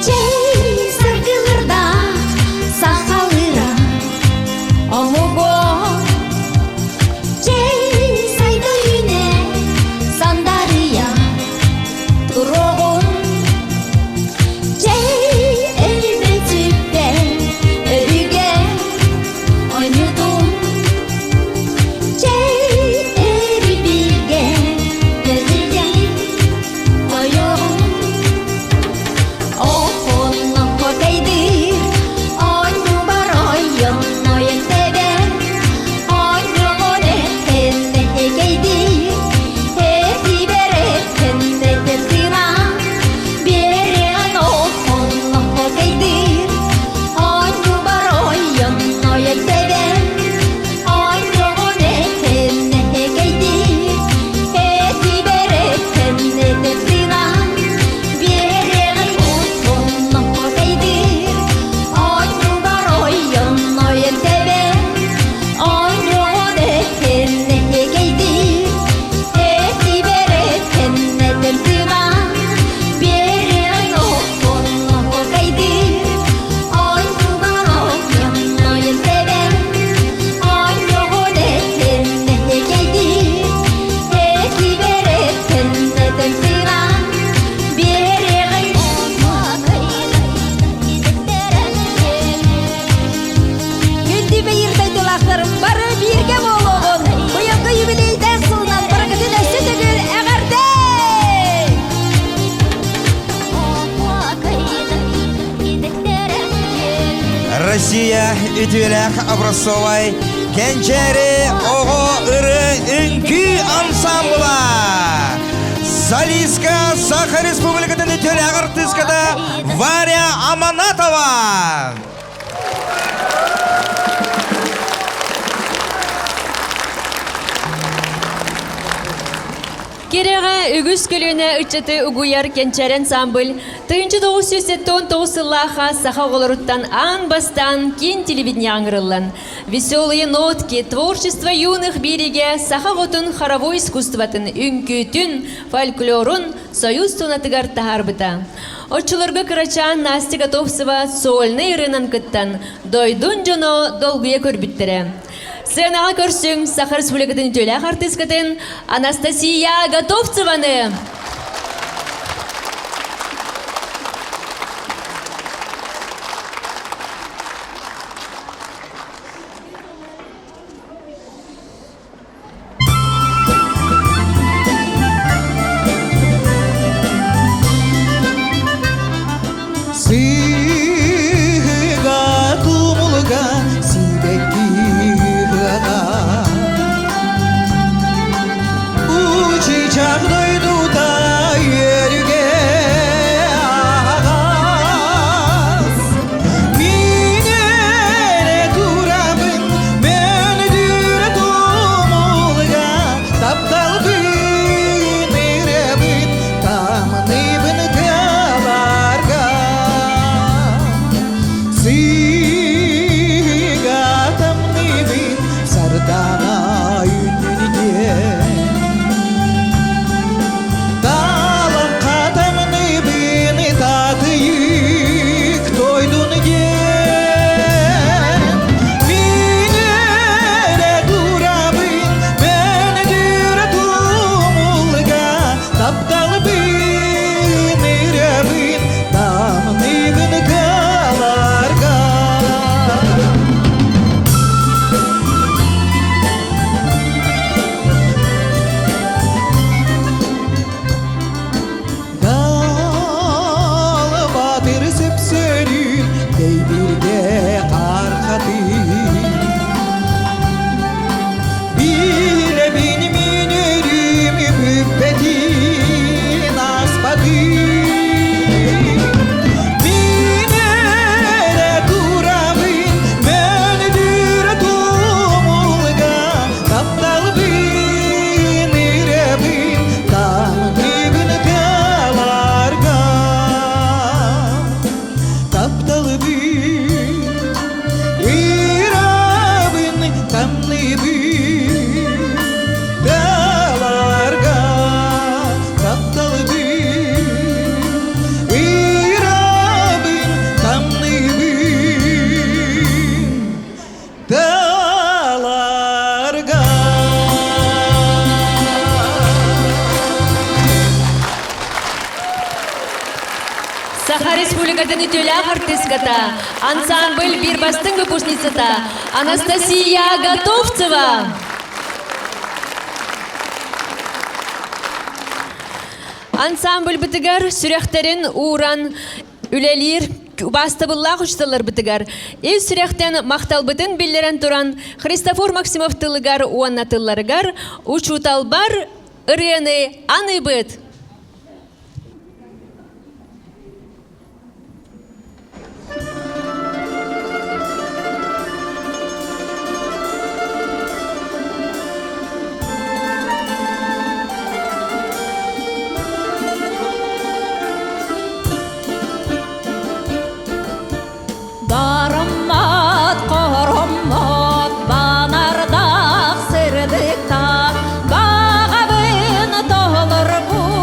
Чэй саргылырдаах сахалыыра омугу Чэй сайда үүнэ сандарыйа туруоҕун Чэй өлбөт-сүппэт өбүгэ оонньуутун Чэй өрүбүгэ көтүллэн тойоҕун Оонньуу бар ойон ойон тэбэн. Россия үтүөлээх образцовай Кэнчээри оҕо ыры үҥкүү ансамбла! Солистка Саха Республикатын үтүөлээх артыыската Варя Аманатова! Кирэҕэ үгүс көлүөнэ ыччаты угуйар кэнчээри ансамбль 1979 сыллаахха саха оҕолоруттан аан бастаан киин телевидение ыҥырыллан «Веселые нотки. Творчество юных» биэриигэ саха оҕотун хоровой искусствотын, үҥкүүтүн, фольклорун Союз туонатыгар таһаарбыта. Оччолорго кырачаан Настя Готовцева сольнай ырыанан кыттан, дойдун дьоно долгуйа көрбүттэрэ. Сценаҕа көрсүҥ Саха Республикатын үтүөлээх артыыскатын Анастасия Готовцеваны! Сыыга тумулга сибэкки ыһыаҕа Учичах дойдута үөрүгэ аһаҕас Мин эрэ турабын мөндүрэ тумулга Тапталбын ирэбин тамныбын тыаларга Сыыга тамныбын сардана үүнүнү Талан хатамныбын татыйык тойдун диэн Мин эрэ турабын мөндүрэ тумулга Тапталбын ирэбин тамныбын каларга Далбатыр сөпсөрүн дэйбирге архатын Билебин мин өрүм бүппэтин аспатын Мин эрэ турабын мөндүр тумулга Тапталбын ирэбин тамныбын тыаларга Тапталбын ирабын тамныбын тыаларга Тапталбын ирабын тамныбын Даларга. Саха Республикатын үтүөлээх артыыската, ансамбль биир бастыҥ выпускницата Анастасия Готовцева. Ансамбльбытыгар сүрэхтэрин ууран үлэлиир убаастабыллаах учууталларбытыгар ис сүрэхтэн махталбытын биллэрэн туран Христофор Максимов тылыгар уонна тылларыгар учууталбар ырыаны аныыбыт. Барыммат, хороммот, банардах сырдыктаах, баҕабын толорбут.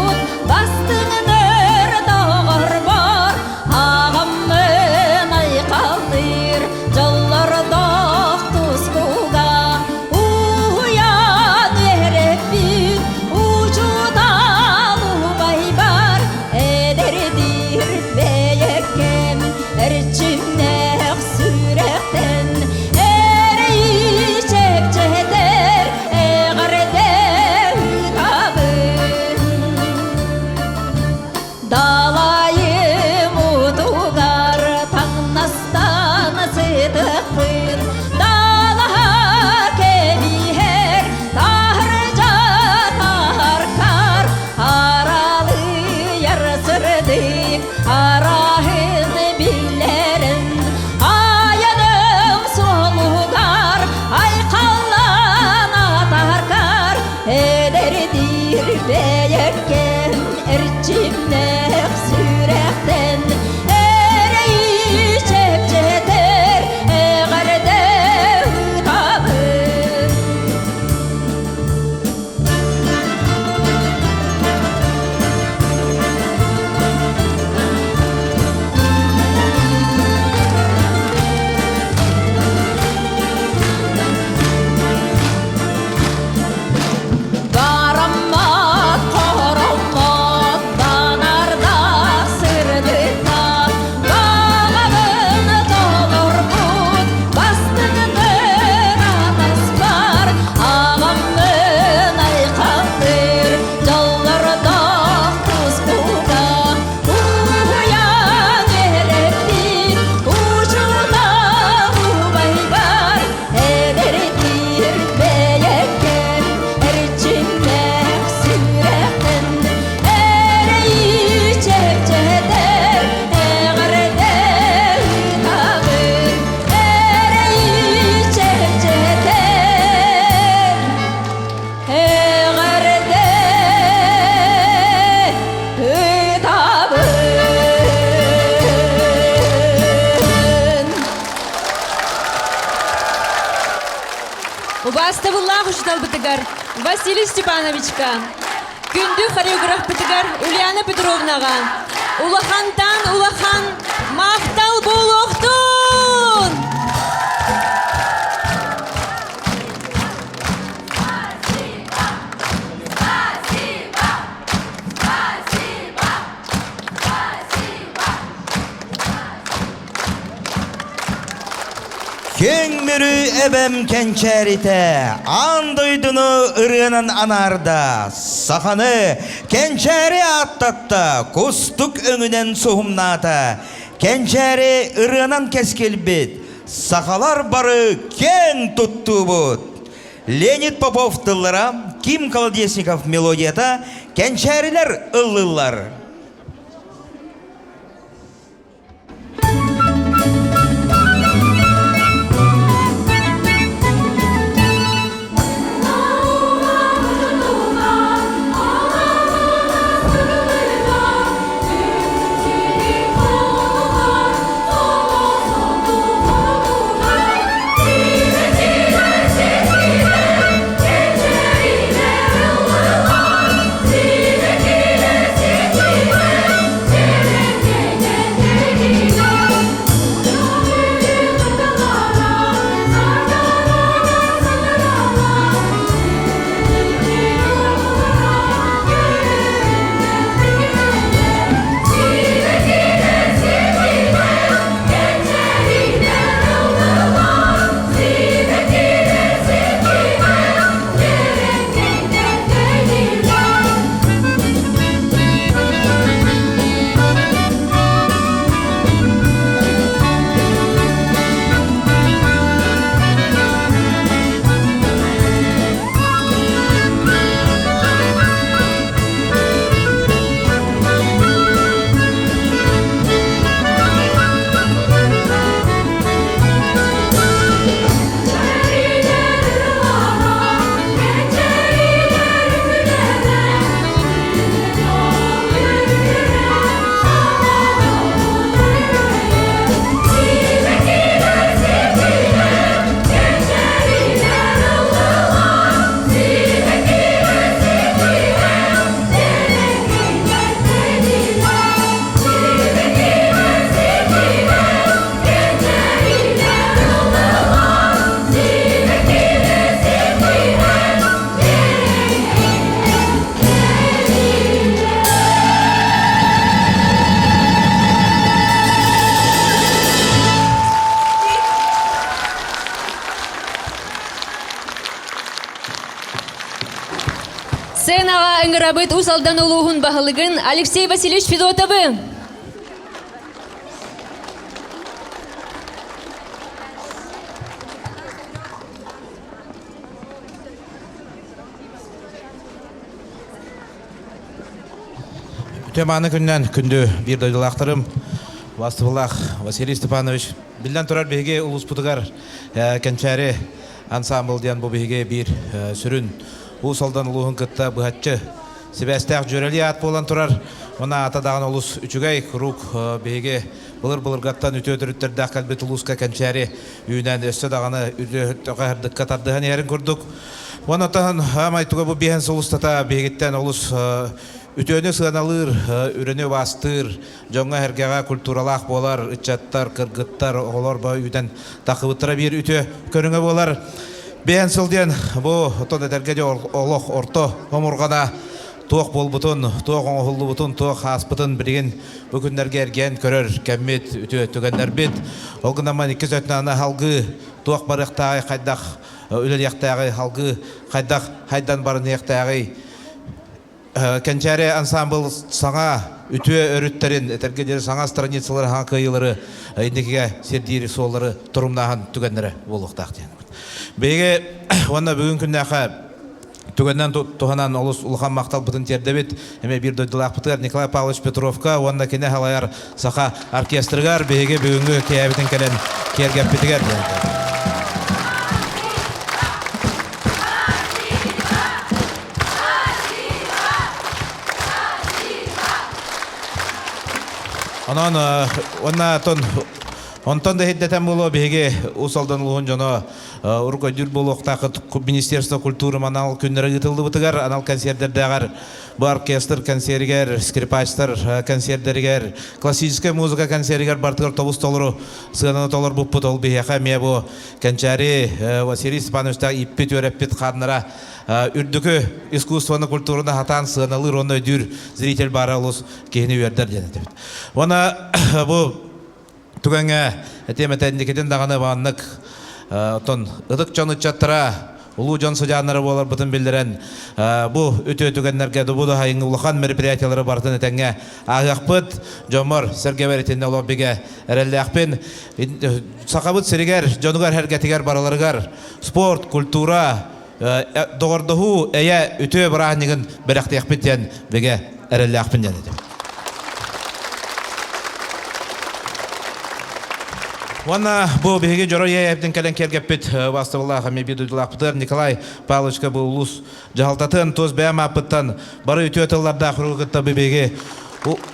Убаастабыллаах учууталбытыгар Василий Степановичка, күндү хореографпытыгар Ульяна Петровнаҕа улахантан улахан махтал буолуохтун! Киэҥ Мүрү эбэм кэнчээритэ аан дойдуну ырыанан анаарда, саханы кэнчээри ааттатта, кустук өҥүнэн суһумнаата. Кэнчээри ырыанан кэскилбит, сахалар бары киэҥ туттуубут. Леонид Попов тыллара, Ким Колодезников мелодията кэнчээрилэр ыллыыллар. Сценаҕа ыҥырабыт Уус Алдан улууһун баһылыгын Алексей Васильевич Федотовы. Үтүө мааны күннэн күндү биир дойдулаахтарым Бастыбылаах Василий Степанович биллэн турар биһиги улууспутугар Кэнчээри ансаамбыл диэн бу биһиги биир сүрүн Уус Алдан улууһун кытта быһаччы сибээстээх дьүөрэлии аат буолан турар. Мына аата даҕаны олус үчүгэй, куруук биһиги былыр-былыргаттан үтүө төрүттэрдээх кэлбит улууска Кэнчээри үүнэн өссө даҕаны үтүө тардыһан иһэрин курдук. Уонна таһын аамай туга бу биэһэн сыл устата биһигиттэн олус үтүөнү сыаналыыр, үрүнү убаастыыр, дьоҥҥо-сэргэҕэ культуралаах буолар ыччаттар, кыргыттар, оҕолор бу үүтэн тахыбыттара биир үтүө көрүҥэ буолар. Биэһэн сыл диэн бу оттон этэргэ дьэ олох орто омурҕана туох буолбутун, туох оҥоһуллубутун, туох ааспытын билигин бу күннэргэ эргийэн көрөр кэммит, үтүө түгэннэрбит. Ол гынан баран иккис өттүнэн алгыы туох барыахтааҕый, хайдах үлэлиэхтээҕий, алгыы хайдах хайдан барыныахтааҕый Кэнчээри ансаамбыл саҥа үтүө өрүттэрин, этэргэ диэри саҥа страницалары, саҥа кыайыылары инникигэ сирдиир суоллары торумнааһын түгэннэрэ буолуохтаах диэн. Биһиги уонна бүгүн күннээхэ түгэннэн туһанан олус улахан махталбытын тиэрдэбит. Эмиэ биир дойдулаахпытыгар Николай Павлович Петровка уонна кини халайар саха оркестрыгар биһиги бүгүҥҥү киэһэбитин кэлэн киэргэппитигэр. Онон уонна тон Онтон да иһирдэтэн буолуо биһиги Уус Алдан улууһун дьоно урук өйдүүр буолуохтааххыт Министерство культуры анал күннэрэ ыытыллыбытыгар анал концердэрдээҕэр бу оркестр концеригэр, скрипачтар концердэригэр, классическай музыка концеригэр бартыгар тобус толору сыананы толорбуппут ол биһиэхэ эмиэ бу Кэнчээри Василий Степановичтаах ииппит үөрэппит хааннара үрдүкү искусствоны культураны хатаан сыаналыыр уонна өйдүүр зритель баара олус киһини үөрдэр диэн этибит. Уонна бу түгэҥҥэ этиэм этэ инникитин даҕаны маннык оттон ытык дьон ыччаттара улуу дьон сыдьааннара буоларбытын биллэрэн бу үтүө түгэннэргэ бу да сайыҥҥы улахан мероприятиелары барытын этэҥҥэ ааһыахпыт дьоммор сэргэбэр итиннэ олох бигэ эрэллээхпин сахабыт сиригэр дьонугар сэргэтигэр барыларыгар спорт культура доҕордоһуу эйэ үтүө бырааһынньыгын бэлэхтиэхпит диэн бигэ эрэллээхпин диэн этим. Уонна бу биһиги дьоро ийэбитин кэлэн киэргэппит бастабыллаах эмиэ биир дойдулаахпытыгар Николай Павловичка бу улуус дьаһалтатын тус бэйэм ааппыттан бары үтүө тыллардаах уругу кытта биһиги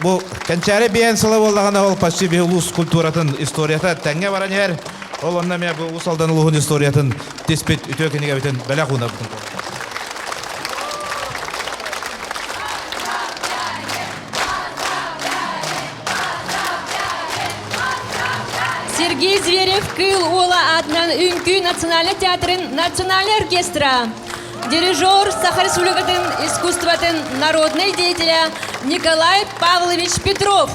бу кэнчээри биэн сыла буоллаҕына ол почти биһи улуус культуратын историята тэҥҥэ баран иһэр. Ол онно эмиэ бу Уус Алдан улууһун историятын тиспит үтүө кинигэбитин бэлэх уунарбытын Сергей Зверев Кыыл Уола аатынан Үҥкүү национальнай театрын национальнай оркестра, дирижер Саха Республикатын искусствотын народнай деятеля Николай Павлович Петров.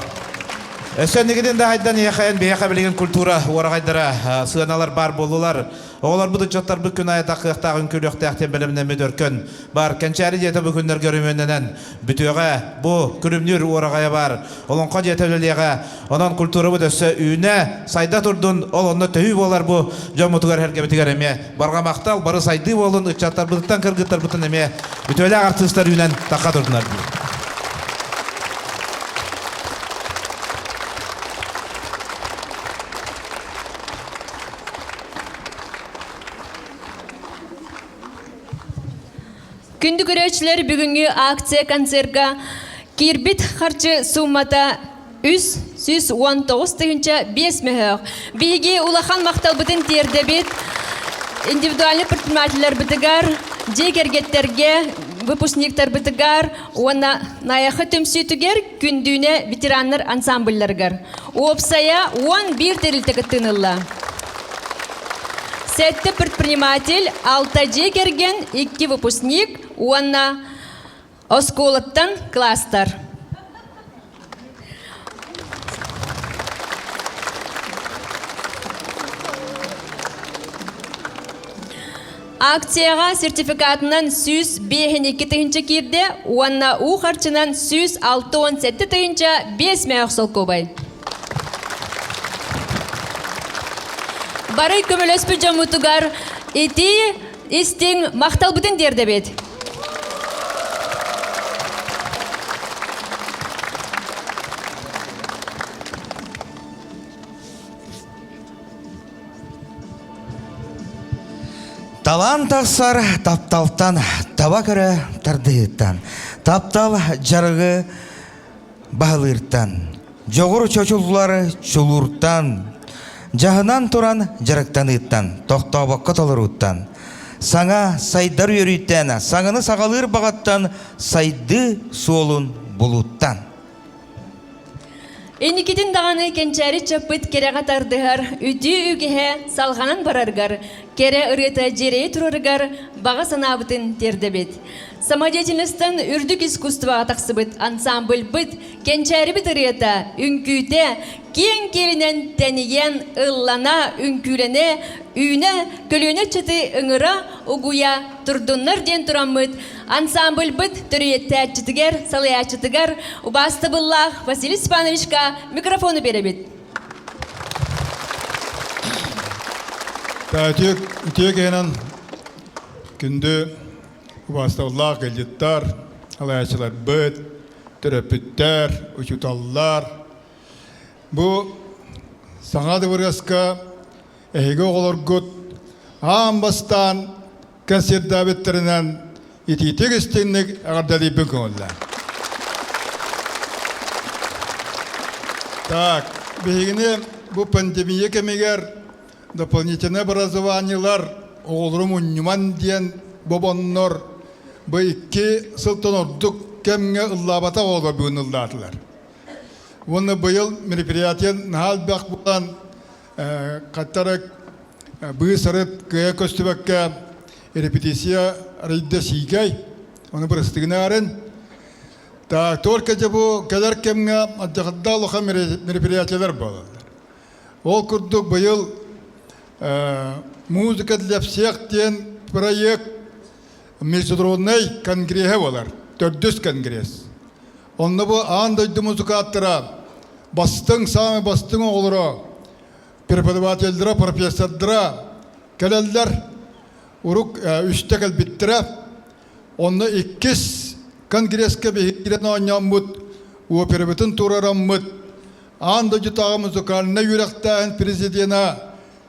Өссө инникитин да хайдан иэхэйэн биһиэхэ билигин культура уораҕайдара сыаналар баар буоллулар. Оҕолорбут ыччаттарбыт күн аайы таххыахтаах үҥкүүлүөхтээх диэн бэлэмнэммит өркөн бар. Кэнчээри дьиэтэ бу күннэргэ өрөмүөннэнэн бүтүөҕэ. Бу күлүмнүүр уораҕайа бар. Олоҥхо дьиэтэ үлэлиэҕэ. Онон культурабыт өссө үүнэ, сайда турдун. Ол онно төһүү буолар бу дьоммутугар сэргэбитигэр эмиэ барҕа махтал, бары сайдыы буоллун, ыччаттарбытыттан кыргыттарбытын эмиэ үтүөлээх артыыстар үүнэн тахха турдунар. Күндү көрөөччүлэр бүгүҥҥү акция концерка киирбит харчы сууммата 319 тыһыынча 5 мөһөөх. Биһиги улахан махталбытын тиэрдэбит индивидуальный предпринимателлэрбитигэр, дьиэ кэргэттэргэ, выпускниктарбытыгар уонна Найахы түмсүүтүгэр Күндүүнэ ветераннар ансамбльларыгар. Уопсайа 11 тэрилтэ кыттыынылла. Сэттэ предприниматель, алта дьиэ кэргэн, икки выпускник уонна оскуолаттан класстар. Акцияҕа сертификатынан 105 тыһыынча киирдэ уонна уу харчынан 167 тыһыынча 5 мөөх солкуобай. Бары көмөлөспүт дьоммутугар итии истиҥ махталбытын тиэрдэбит. Талаан тахсар тапталтан, таба көрө тардыһыттан, таптал дьарыгы баһылыыртан, дьоҕур чочуллар чулууртан, дьаһынан туран дьарыктаныыттан, тохтообокко толорууттан, саҥа сайдар үөрүүттэн, саҥаны саҕалыыр баҕаттан сайдыы суолун булууттан. Инникитин даҕаны кэнчээри чаппыт кэрэҕэ тардыһар үтүө үгэһэ салҕанан барарыгар, кэрэ ырыата дьиэрэйэ турарыгар баҕа санаабытын тиэрдэбит. Самодеятельностан үрдүк искусствоҕа тахсыбыт ансамбльбыт кэнчээрибит ырыата, үҥкүүтэ киэҥ киэлинэн тэнийэн, ыллана, үҥкүүлэнэ, үүнэ, көлүөнэ ыччаты ыҥыра, угуйа турдуннар диэн тураммыт Ансамбльбыт төрүеттээччитигэр, салайааччытыгар убаастабыллаах Василий Степановичка микрофону биэрэбит. Үтүө киһинэн күндү убаастабыллаах ыалдьыттар, салайааччыларбыт, төрөппүттэр, учууталлар. Бу саҥа дыбарыаска эһиги оҕолоргут аан бастаан концерттаабыттарынан итиитик истиҥник эҕэрдэлиирбин көҥүллээн. Так, биһигини бу пандемия кэмигэр дополнительное образованиелар оҕолору мунньуман диэн бобоннор бу икки сылтан ордук кэмҥэ ыллаабатах оҕолор бүгүн ыллаатылар. Уонна быйыл мероприятие наһаа элбэх буолан хаттара быыс-арыт кыайа көстүбэккэ репетиция арыйда сиикэй, ону бырастыгынаарын. Так, только дьэ бу кэлэр кэмҥэ алдьархайдаах улахан мероприятиелар буолаллар. Ол курдук быйыл «Музыка для всех» диэн проект международнай конгреһэ буолар, төрдүс конгресс. Онно бу аан дойду музыкааттара бастыҥ, саамай бастыҥ оҕолоро, преподавателлара, профессордара кэлэллэр. Урук үстэ кэлбиттэрэ. Онно иккис конгресска биһиги оонньооммут, операбытын турараммыт, аан дойдутааҕы музыкальнай үөрэхтээһин президенэ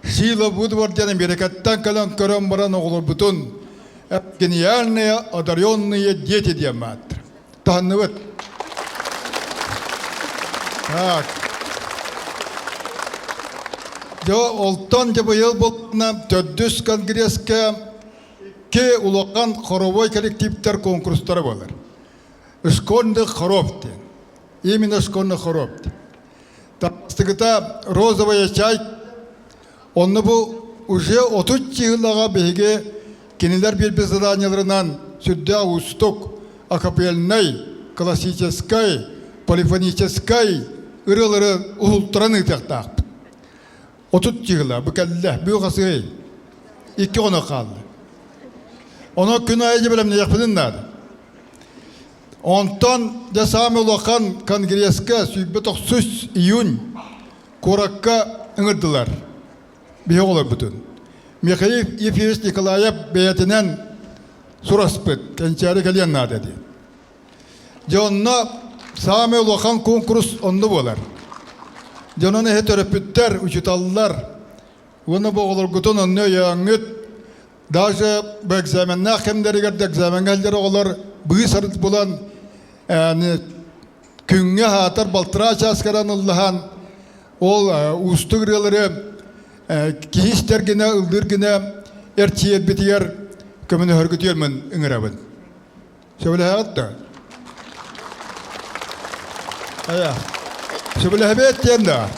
Шила Вудвард диэн Америкаттан кэлэн көрөн баран оҕолорбутун гениальные одаренные дети диэн бааттар. Таһынныбыт. Так. Дьэ, олтон дьэ быйыл булна төрдүс конгресска икки улахан хоровой коллективтэр конкурстара буолар. Школьных хоров диэн. Именно школьных хоров. Тастыгыта розовая чай онно бу уже 30 сыллаҕа биһиги кинилэр биэрбит заданиеларынан сүрдээх уустук акапельнай, классическай, полифоническай ырыалары уһултаран ыытыахтаахпыт. 30 сыла бу кэллэ, бу хасыай икки хонук хаалла. Ону күн аайы бэлэмниэхпитин наада. Онтон дьэ саамай улахан конгресска 109 июнь куоракка ыҥырдылар биһи оҕолорбутун. Михаил Ефимович Николаев бэйэтинэн сураспыт, кэнчээри кэлиэн наада диэн. Дьэ онно саамай улахан куонкурус онно буолар. Дьонун эһи төрөппүттэр, учууталлар уонна бу оҕолоргутун онно өйөөҥҥүт Даже бу экзаменнаах кэмнэригэр да экзамеҥҥа сылдьар оҕолор быыс арыт булан күҥҥэ аһаатар балтараа чаас кэлэн ыллаһан ол уустук ырыалары киһи истэр гына ыллыыр гына эрчийэрбитигэр көмөлөһөргүтүгэр мин ыҥырабын. Сөбүлэһэҕит да? Айа. Сөбүлэһэбиэт диэн да.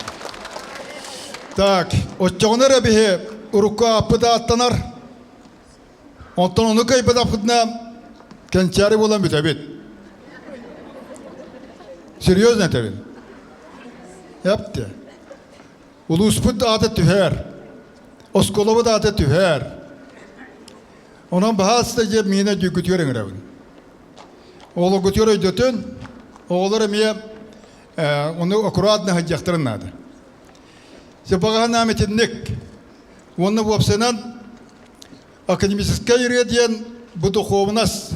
Так, оччоҕуна эрэ биһи урукку ааппыт ааттанар. Онтон ону кыайбатахпытына кэнчээри буолан бүтэбит. Серьезно этэбин. Эпти. Улууспут аата түһэр. Оскуолабыт аата түһэр. Онон баһаалыста дьиэ миэнэ дьүүкүтүгэр ыҥырабын. Оҕолоргутугар өйдөтүн, оҕолор эмиэ ону аккуратно сылдьыахтарын наада. Баҕаһынаам итинник. Уонна уопсайынан академическай ырыа диэн бу духуобунас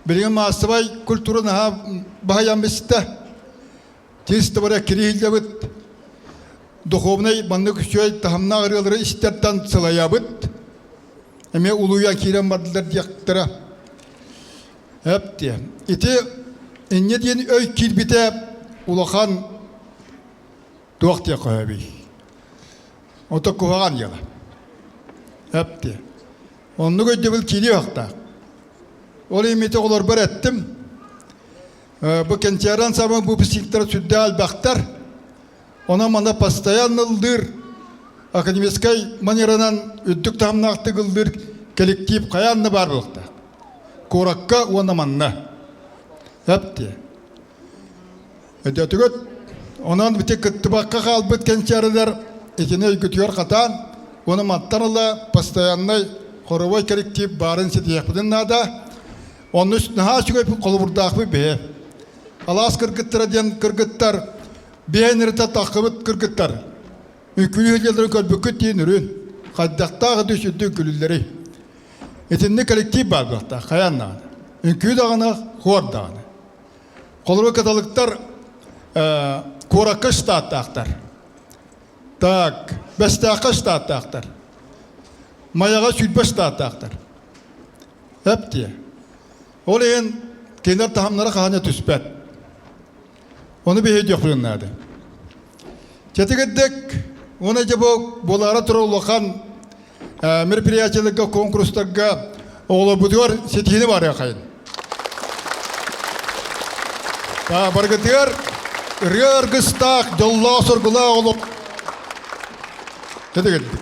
билигин маассабай культура наһаа баһыйан бистэ. Тис табара кириһиллэбит духовнай маннык үчүгэй таһымнаах ырыалары истэртэн сылайабыт. Эмиэ улуйан киирэн бардылар диэхтэрэ. Эп диэн. Ити инньэ диэн өй киирбитэ улахан туох диэх көһөбүй. Ото куһаҕан дьыала. Эп диэн. Оннук өйдөбүл киириэ уохтаах. Ол имити оҕолорбор эттим. Бу кэнчээрэн ансамбль выпускниктара сүрдээх элбэхтэр. Онон манна постоянно ыллыыр академическай манеранан үрдүк таһымнаахтык ыллыыр коллектив хайаан да баар буолуохтаах. Куоракка уонна манна. Эп Өтөтүгүт онон бити кыттыбакка хаалбыт кэнчээрилэр итини өйгүтүгэр хатаан уонна мантан ыла постояннай хоровой коллектив баарын ситиһиэхпитин наада. Онно наһаа үчүгэй холобурдаахпыт биһи. Алаас кыргыттара диэн кыргыттар биһэн ырыта таххыбыт кыргыттар. Үҥкүүлүү сылдьалларын көрбүккүт диин үрүн. Хайдахтаах үдүс үрдүк үҥкүүлүүллэрий. Итинник коллектив баар буолуохтаах, хайаан даҕаны. Үҥкүү даҕаны, хуор даҕаны. Холобур каталыктар куоракка штаттаахтар. Так, Бэстээххэ штаттаахтар. Майаҕа 20 штаттаахтар. Эп диэ. Ол иһин кинилэр таһымнара хаһан да түспэт. Ону биһиги диэхпитин наада. Чэтигирдик уонна дьэ бу буолаара турар улахан мероприятиеларга, конкурстарга оҕолорбутугар ситиһиини барыахайын. Баргытыгар ырыа аргыстаах, дьоллоох-соргулаах олох Чэтигирдик.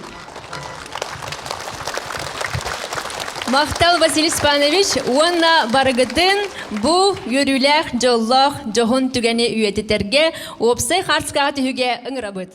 Махтал Василий Степанович уонна барыгытын бу үөрүүлээх, дьоллоох, дьоһун түгэни үйэтитэргэ уопсай хаарскаҕа түһүгэ ыҥырабыт.